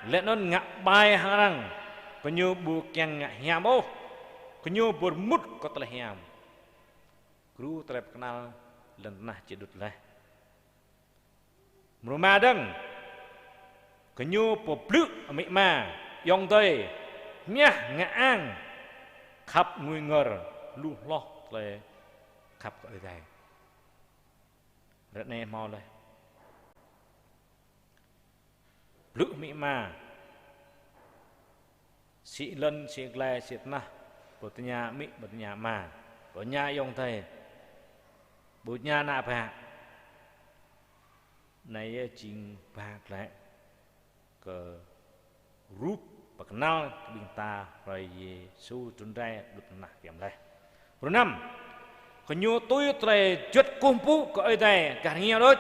laih anŭn ngă ƀai hăng arăng. Gơñu ƀu kiăng ngă hiam ôh. Gơñu ƀu rơmut kơ tơlơi hiam. Gru tơlơi pơkơnăl lŏn tơnah či đŭt laih. Mrô rơma dơ̆ng, gơñu pơblư̆ amĭ ama, ayŏng adơi, mơñah ngă ang, khăp ngui ngor, lu hloh tơlơi khăp kơ Ơi Adai. Ră anai hmâo laih. Blư̆ amĭ ama. Sĭ lŏn, sĭ glai, sĭ tơnah, ƀu tơña amĭ, ƀu tơña ama, ƀu tơña ayŏng adơi, ƀu tơña ană bă. Anai yơh jing ba glaĭ kơ rup pơkơnăl kơ ƀing ta hrơi Yêsu trŭn rai đŭt lŏn tơnah giăm laih. Mrô năm, gơñu tui tơlơi juăt kơkuh pơpŭ kơ Ơi Adai gah rơngiao đôč,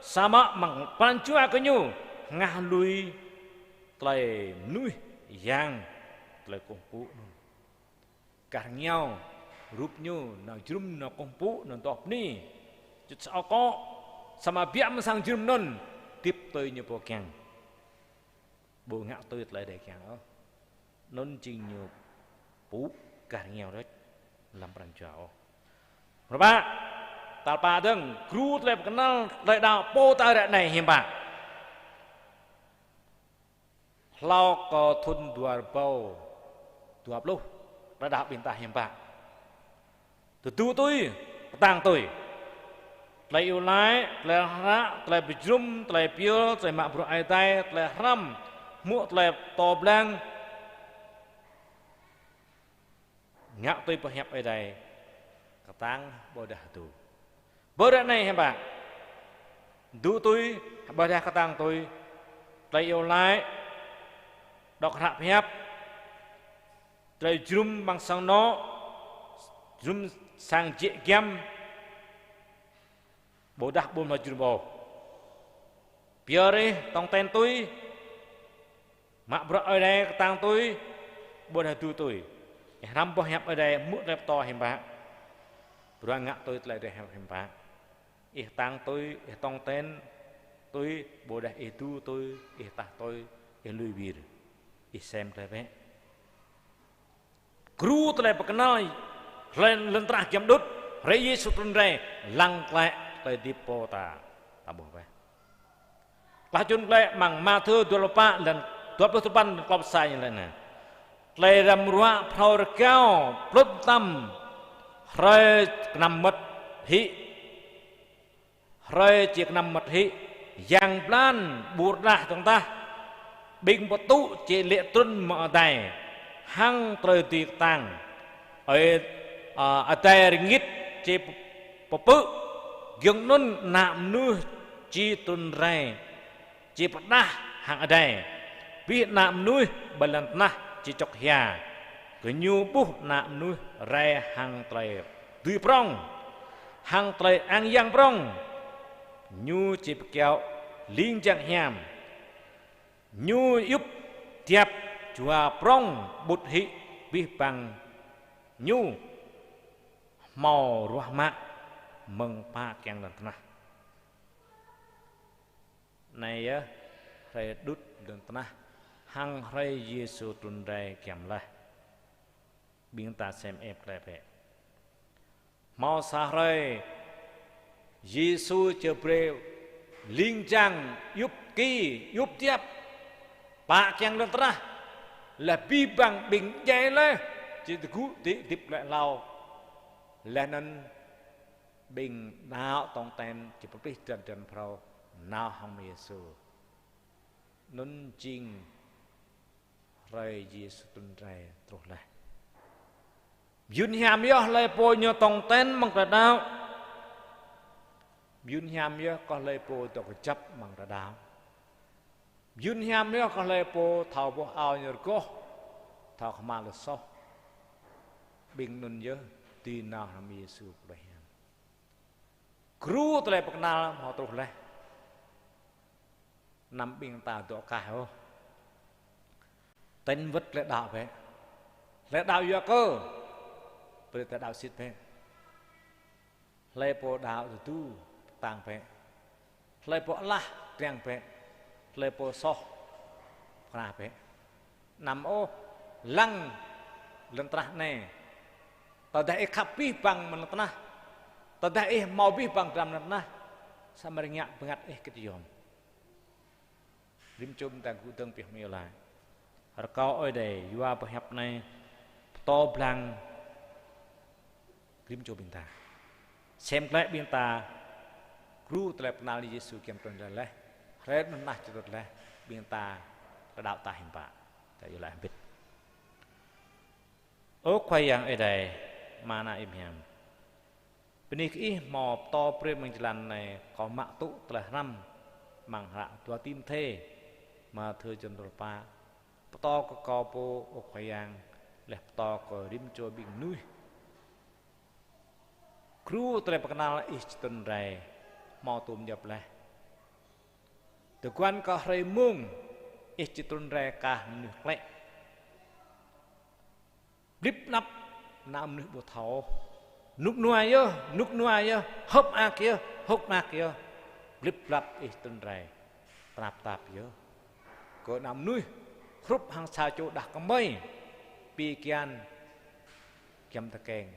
samơ̆ amăng pran jua gơñu hơngah lui tơlơi mơnuih yang tơlơi kơkuh pơpŭ anŭn. Gah rơngiao rup ñu nao jơrŭm, nao kơkuh pơpŭ, nao dŏ bơni, čŭt sa akŏ, samơ̆ biă mơ̆ng sang jơrŭm anŭn, hơdip tui ñu pô kiăng. Ƀu ngă tui tơlơi Ơi Adai kiăng ôh. Anŭn jing ñu pŭ gah rơngiao đôč lăm pran jua ôh. Mrô pă, tal pă dơ̆ng, gru tơlơi pơkơnăl tơlơi đaŏ pô ta ră anai hiư̆m pă. Hlâo kơ thŭn dua rơbâo dua pluh, tơlơi đaŏ ƀing ta hiư̆m pă. Tơdu tui, kơtang tui. Tơlơi iâu laĭ, tơlơi hră, tơlơi pơjơrŭm, tơlơi pioh, tơlơi mă bruă Ơi Adai, tơlơi hrăm, hmư̆ tơlơi pơtô blang. Ngă tui pơhiăp Ơi Adai, kơtang ƀôdah tơdu. Ƀơi ră anai hiư̆m pă. Tơdu tui, ƀôdah kơtang tui. Tơlơi iâu laĭ, đŏk hră pơhiăp. Tơlơi jơrŭm amăng sang anŏ, jơrŭm sang jĕ giăm, ƀôdah ƀu hmâo jơrŭm ôh. Pioh rai tong ten tui, mă bruă Ơi Adai kơtang tui, ƀôdah tơdu tui. Ih hrăm boh hiăp Ơi Adai hmư̆ tơlơi pơtô hiư̆m pă. Bruă ngă tui tơlơi Ơi Adai hiư̆m pă. Ih tăng tui, ih tong ten tui, ƀôdah ih dŭ tui, ih tah tui, ih lui wir. Ih sem tơlơi bĕ. Gru tơlơi pơkơnăl, hlơi lŏn tơnah giăm đŭt, hrơi Yêsu trŭn rai, lăng klĕ tơlơi hơdip pô ta. Ta ƀuh bĕ. Klah čun klĕ amăng Mathiơ dua pluh pă, lăn dua pluh tơpăn, lăn klâo pluh sa ñu laĭ anai: Tơlơi răm ruă phrâo rơgao, plŭt mơtam, hrơi kơnăm mơmŏt hĭ, hrơi či kơnăm mơmŏt hĭ, yang blan ƀu rơđah dơ̆ng tah, ƀing pơtŭ či lê̆ trŭn mơ̆ng adai, hăng tơlơi dưi kơtang. Ơi, a, adai rơngit či pơpư̆, giŏng anŭn Ană mơnuih či trŭn rai, či pơrơđah hăng adai. Abih ană mơnuih ƀơi lŏn tơnah či čŏk hia. Gơñu ƀuh Ană mơnuih rai hăng tơlơi dưi prŏng, hăng tơlơi ang yang prŏng. Ñu či pơkiaŏ ling jang hiam. Ñu djŭp djap jua prŏng, ƀut hĭ abih bang ñu hmâo ruah mă mơ̆ng pă kiăng lŏn tơnah. Anai yơh hrơi đŭt lŏn tơnah hăng hrơi Yêsu trŭn rai giăm laih. Ƀing ta sem ĕp klĕ bĕ. Hmâo sa hrơi Yêsu či brơi ling jang djŭp ki, djŭp djap pă kiăng lŏn tơnah. Laih abih bang ƀing djai laih, či tơgŭ đĭ hơdip glaĭ hlâo. Laih anŭn ƀing đaŏ tong ten či pơplih dran dran phrâo nao hăng Yêsu. Anŭn jing hrơi Yêsu trŭn rai truh laih. Mơyŭn hiam yơh hlơi pô ñu tong ten amăng tơlơi đaŏ. Mơyŭn hiam yơh kơ hlơi pô dŏ kơjăp amăng tơlơi đaŏ. Mơyŭn hiam yơh kơ hlơi pô thâo boh ao ñu rơgoh, thâo kơhma̱l tơlơi soh. Ƀing anŭn yơh dưi nao hrŏm Yêsu Khua Yang. Gru tơlơi pơkơnăl hmâo truh laih. Anăm ƀing ta dŏ kaih ôh. Ten wơ̆t tơlơi đaŏ bĕ. Tơlơi đaŏ yua kơ brơi tơlơi đaŏ sĭt bĕ. Hlơi pô đaŏ tơdu, kơtang bĕ. Hlơi pô alah, triăng bĕ. Hlơi pô soh, pơkra bĕ. Anăm ôh lăng lŏn tơnah anai. Tơdah ih khăp abih bang mơ̆ng lŏn tơnah, tơdah ih hmâo abih bang dram lŏn tơnah, samơ̆ rơngiă bơngăt ih kơ či yom. Rĭm čô ƀing ta gŭ dơ̆ng pioh mơ̆ iâu laĭ. Rơkâo Ơi Adai yua boh hiăp anai pơtô blang rĭm čô ƀing ta. Sem klĕ ƀing ta gru tơlơi pơkơnăl Yêsu giăm trŭn rai laih. Hrơi lŏn tơnah či tŭt laih, ƀing ta tơlơi đaŏ ta hiư̆m pă. Ta iâu laĭ hơbĭt. Ơ Khua Yang Ơi Adai, Ama ană hiam. Bơni kơ Ih hmâo pơtô brơi mơ̆ng jơlan anai kâo mă tŭ tơlơi hrăm amăng hră dua Timôthê, Mathiơ črăn dua pluh pă. Pơtô kơ kâo pô, ơ Khua Yang, laih pơtô kơ rĭm čô ƀing mơnuih. Gru tơlơi pơkơnăl Ih či trŭn rai hmâo tôm djŏp laih. Tơguan kơ hrơi mông Ih či trŭn rai kah mơnuih klĕ. Blip blap, ană mơnuih ƀu thâo. Rơnŭk rơnua yơh, rơnŭk rơnua yơh, hơ̆k mơak yơh, hơ̆k mơak yơh. Blip blap Ih trŭn rai, tơnap tap yơh. Kơ ană mơnuih hrup hăng sa čô đah kơmơi, pi kian giăm tơkeng.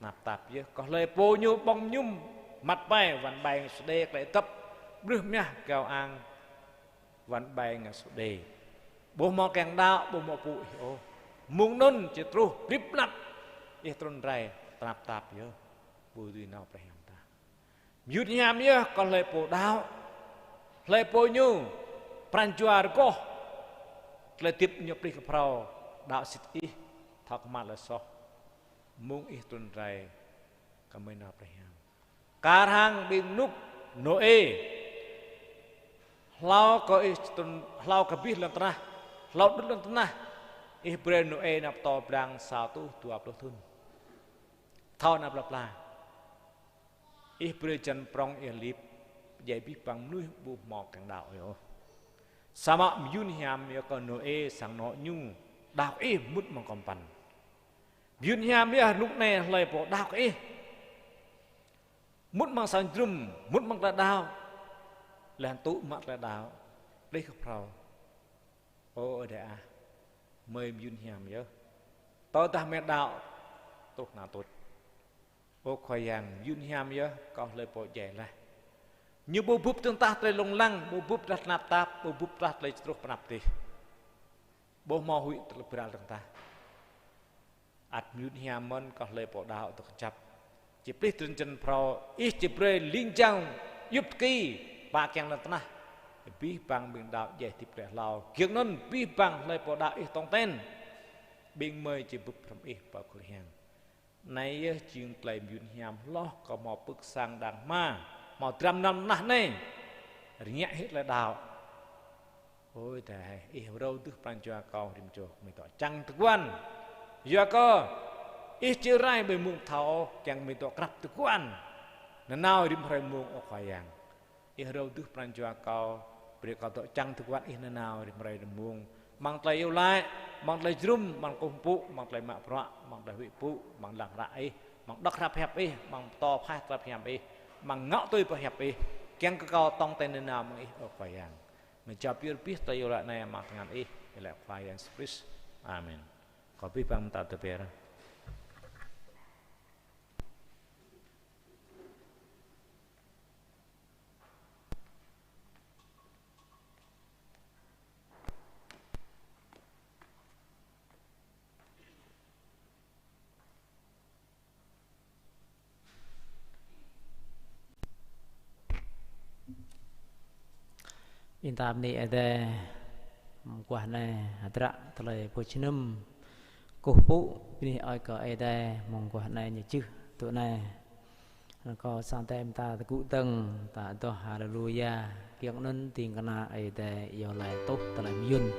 Tơnap tap yơh, kơ hlơi pô ñu ƀơ̆ng mơñum, măt ƀai, wăn ƀai ngă sơđê klĕ dăp, brưh mah gao ang, wăn ƀai ngă sơđê. Ƀu hmâo kiăng đaŏ, ƀu hmâo pŭ Ih ôh. Mông anŭn či truh, blip blap Ih trŭn rai, tơnap tap yơh. Ƀu dưi nao preh hiam ta. Mơyŭn hiam yơh kơ hlơi pô đaŏ, hlơi pô ñu pran jua rơgoh, tơlơi hơdip ñu plih kơ phrâo, đaŏ sĭt Ih, thâo kơhma̱l tơlơi soh. Mông Ih trŭn rai, gơmơi nao preh hiam. Kar hăng ƀing rơnŭk Nôê. Hlâo kơ Ih trŭn, hlâo kơ abih lŏn tơnah, hlâo đŭt lŏn tơnah, Ih brơi Nôê nao pơtô blang sa rơtuh dua pluh thŭn. Thâo nao pla pla. Ih brơi jăn prŏng Ih lip, djai abih bang mơnuih ƀu hmâo kiăng đaŏ Ih ôh. Samơ̆ mơyŭn hiam yơh kơ Nôê sang anŏ ñu, đaŏ Ih mŭt amăng kơmpăn. Mơyun hiam yơh, rơnŭk anai hlơi pô đaŏ kơ Ih. Mŭt amăng sang jơnum, mŭt amăng tơlơi đaŏ. Laih anŭn tŭ mă tơlơi đaŏ. Plih kơ phrâo. Ơ Ơi Adai ah, mơi mơyun hiam yơh. Tơdah mơi đaŏ, truh anŭn tuč. Ơ Khua Yang, mơyun hiam yơh, kâo hlơi pô djai laih. Ñu ƀu bưp dơ̆ng tah tơlơi lông lăng, ƀu bưp tah tơnap tap, ƀu bưp tah tơlơi truh pơ anăp adih. Ƀu hmâo huĭ tơlơi bral dơ̆ng tah. Ăt mơyun hiam mơ̆n kơ hlơi pô đaŏ dŏ kơjăp. Či plih drơi jăn phrâo, Ih či brơi ling jang djŭp tơki, pă kiăng lŏn tơnah. Abih bang ƀing đaŏ djai hơdip glaĭ hlâo. Giŏng anŭn abih bang hlơi pô đaŏ Ih tong ten. Ƀing mơi či bưp hrŏm Ih pơ khul hiam. Anai yơh jing tơlơi mơyun hiam hloh kơ hmâo pưk sang đang hma, hmâo dram mơnam tơnah anai. Rơngiă hĭ tơlơi đaŏ. Ơi Adai, Ih rơ̆u dưh pran jua kâo rĭm čô, mơi dŏ čang tơguan. Yua kơ Ih či rai ƀơi mông thâo, kiăng mơi dŏ krăp tơguan. Nanao rĭm hrơi mông, ơ Khua Yang. Ih rơ̆u dưh pran jua kâo, brơi kâo dŏ čang tơguan Ih nanao rĭm hrơi rĭm mông. Amăng tơlơi iâu laĭ, amăng tơlơi jơnum, amăng kơkuh pơpŭ, amăng tơlơi mă bruă, amăng tơlơi huĭ pơpŭ, amăng lăng hră Ih, amăng đŏk hră pơhiăp Ih, amăng pơtô phaih tơlơi pơhiăp Ih, amăng ngŏ tui pơhiăp Ih, kiăng kơ kâo tong ten nanao mơ̆ng Ih, ơ Khua Yang. Mơi jao pơyơr abih tơlơi iâu laĭ anai amăng tơngan Ih, iâu laĭ Khua Yang Yêsu Krist. Amen. Kâo abih bang mơta tơbiă. Ƀing ta bơni Ơi Adai, mơguah anai hơdră tơlơi pơjơnum kơkuh pơpŭ, bơni ơi kơ Ơi Adai, mơguah anai ñu čih tui anai. Rơkâo sang Ơi Adai ƀing ta tơgŭ dơ̆ng, ta adoh Haleluya, kiăng anŭn ding kơna Ơi Adai iâu laĭ tuh tơlơi mơyun.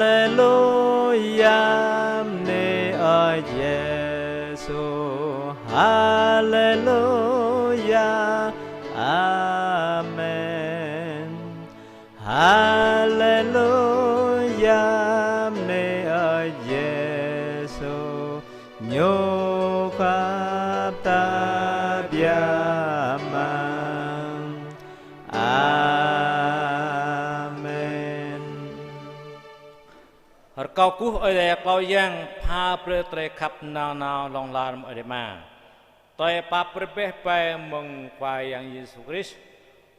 Haleluya, bơni Ơi Yêsu. Haleluya, amen. Haleluya, bơni Ơi Yêsu. Ñu khăp ta biă mă. Amen. Rơkâo kơkuh Ơi Adai Khua Yang pha brơi tơlơi khăp nanao hlŏng lar mơ̆ng Ơi Adai Ama, tơlơi pap rơbeh ƀai mơ̆ng Khua Yang Yêsu Krist,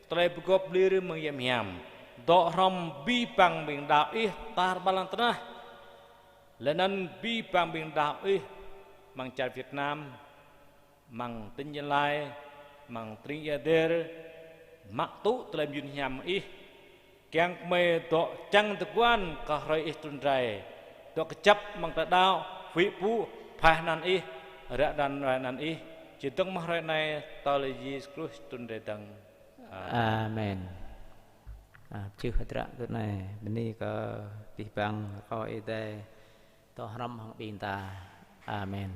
tơlơi pơgop lir mơ̆ng Yang Hiam, dŏ hrŏm abih bang ƀing đaŏ Ih tar ƀar lŏn tơnah. Laih anŭn abih bang ƀing đaŏ Ih amăng čar Việt Nam, amăng tỉnh Gia Lai, amăng tỉnh Ia Dêr, mă tŭ tơlơi mơyun hiam Ih. Kiăng kơ mơi dŏ čang tơguan kơ hrơi Ih trŭn rai. Dŏ kơjăp amăng tơlơi đaŏ, huĭ pơpŭ, pha anăn Ih, ră anăn rai anăn Ih. Či dơ̆ng mơ̆ hrơi anai, tơl Yêsu Krist trŭn rai dơ̆ng. Amen. Amen. Ah, čih hơdră tui anai, bơni kơ abih bang rơkâo Ơi Adai dŏ hrŏm hăng ƀing ta. Amen.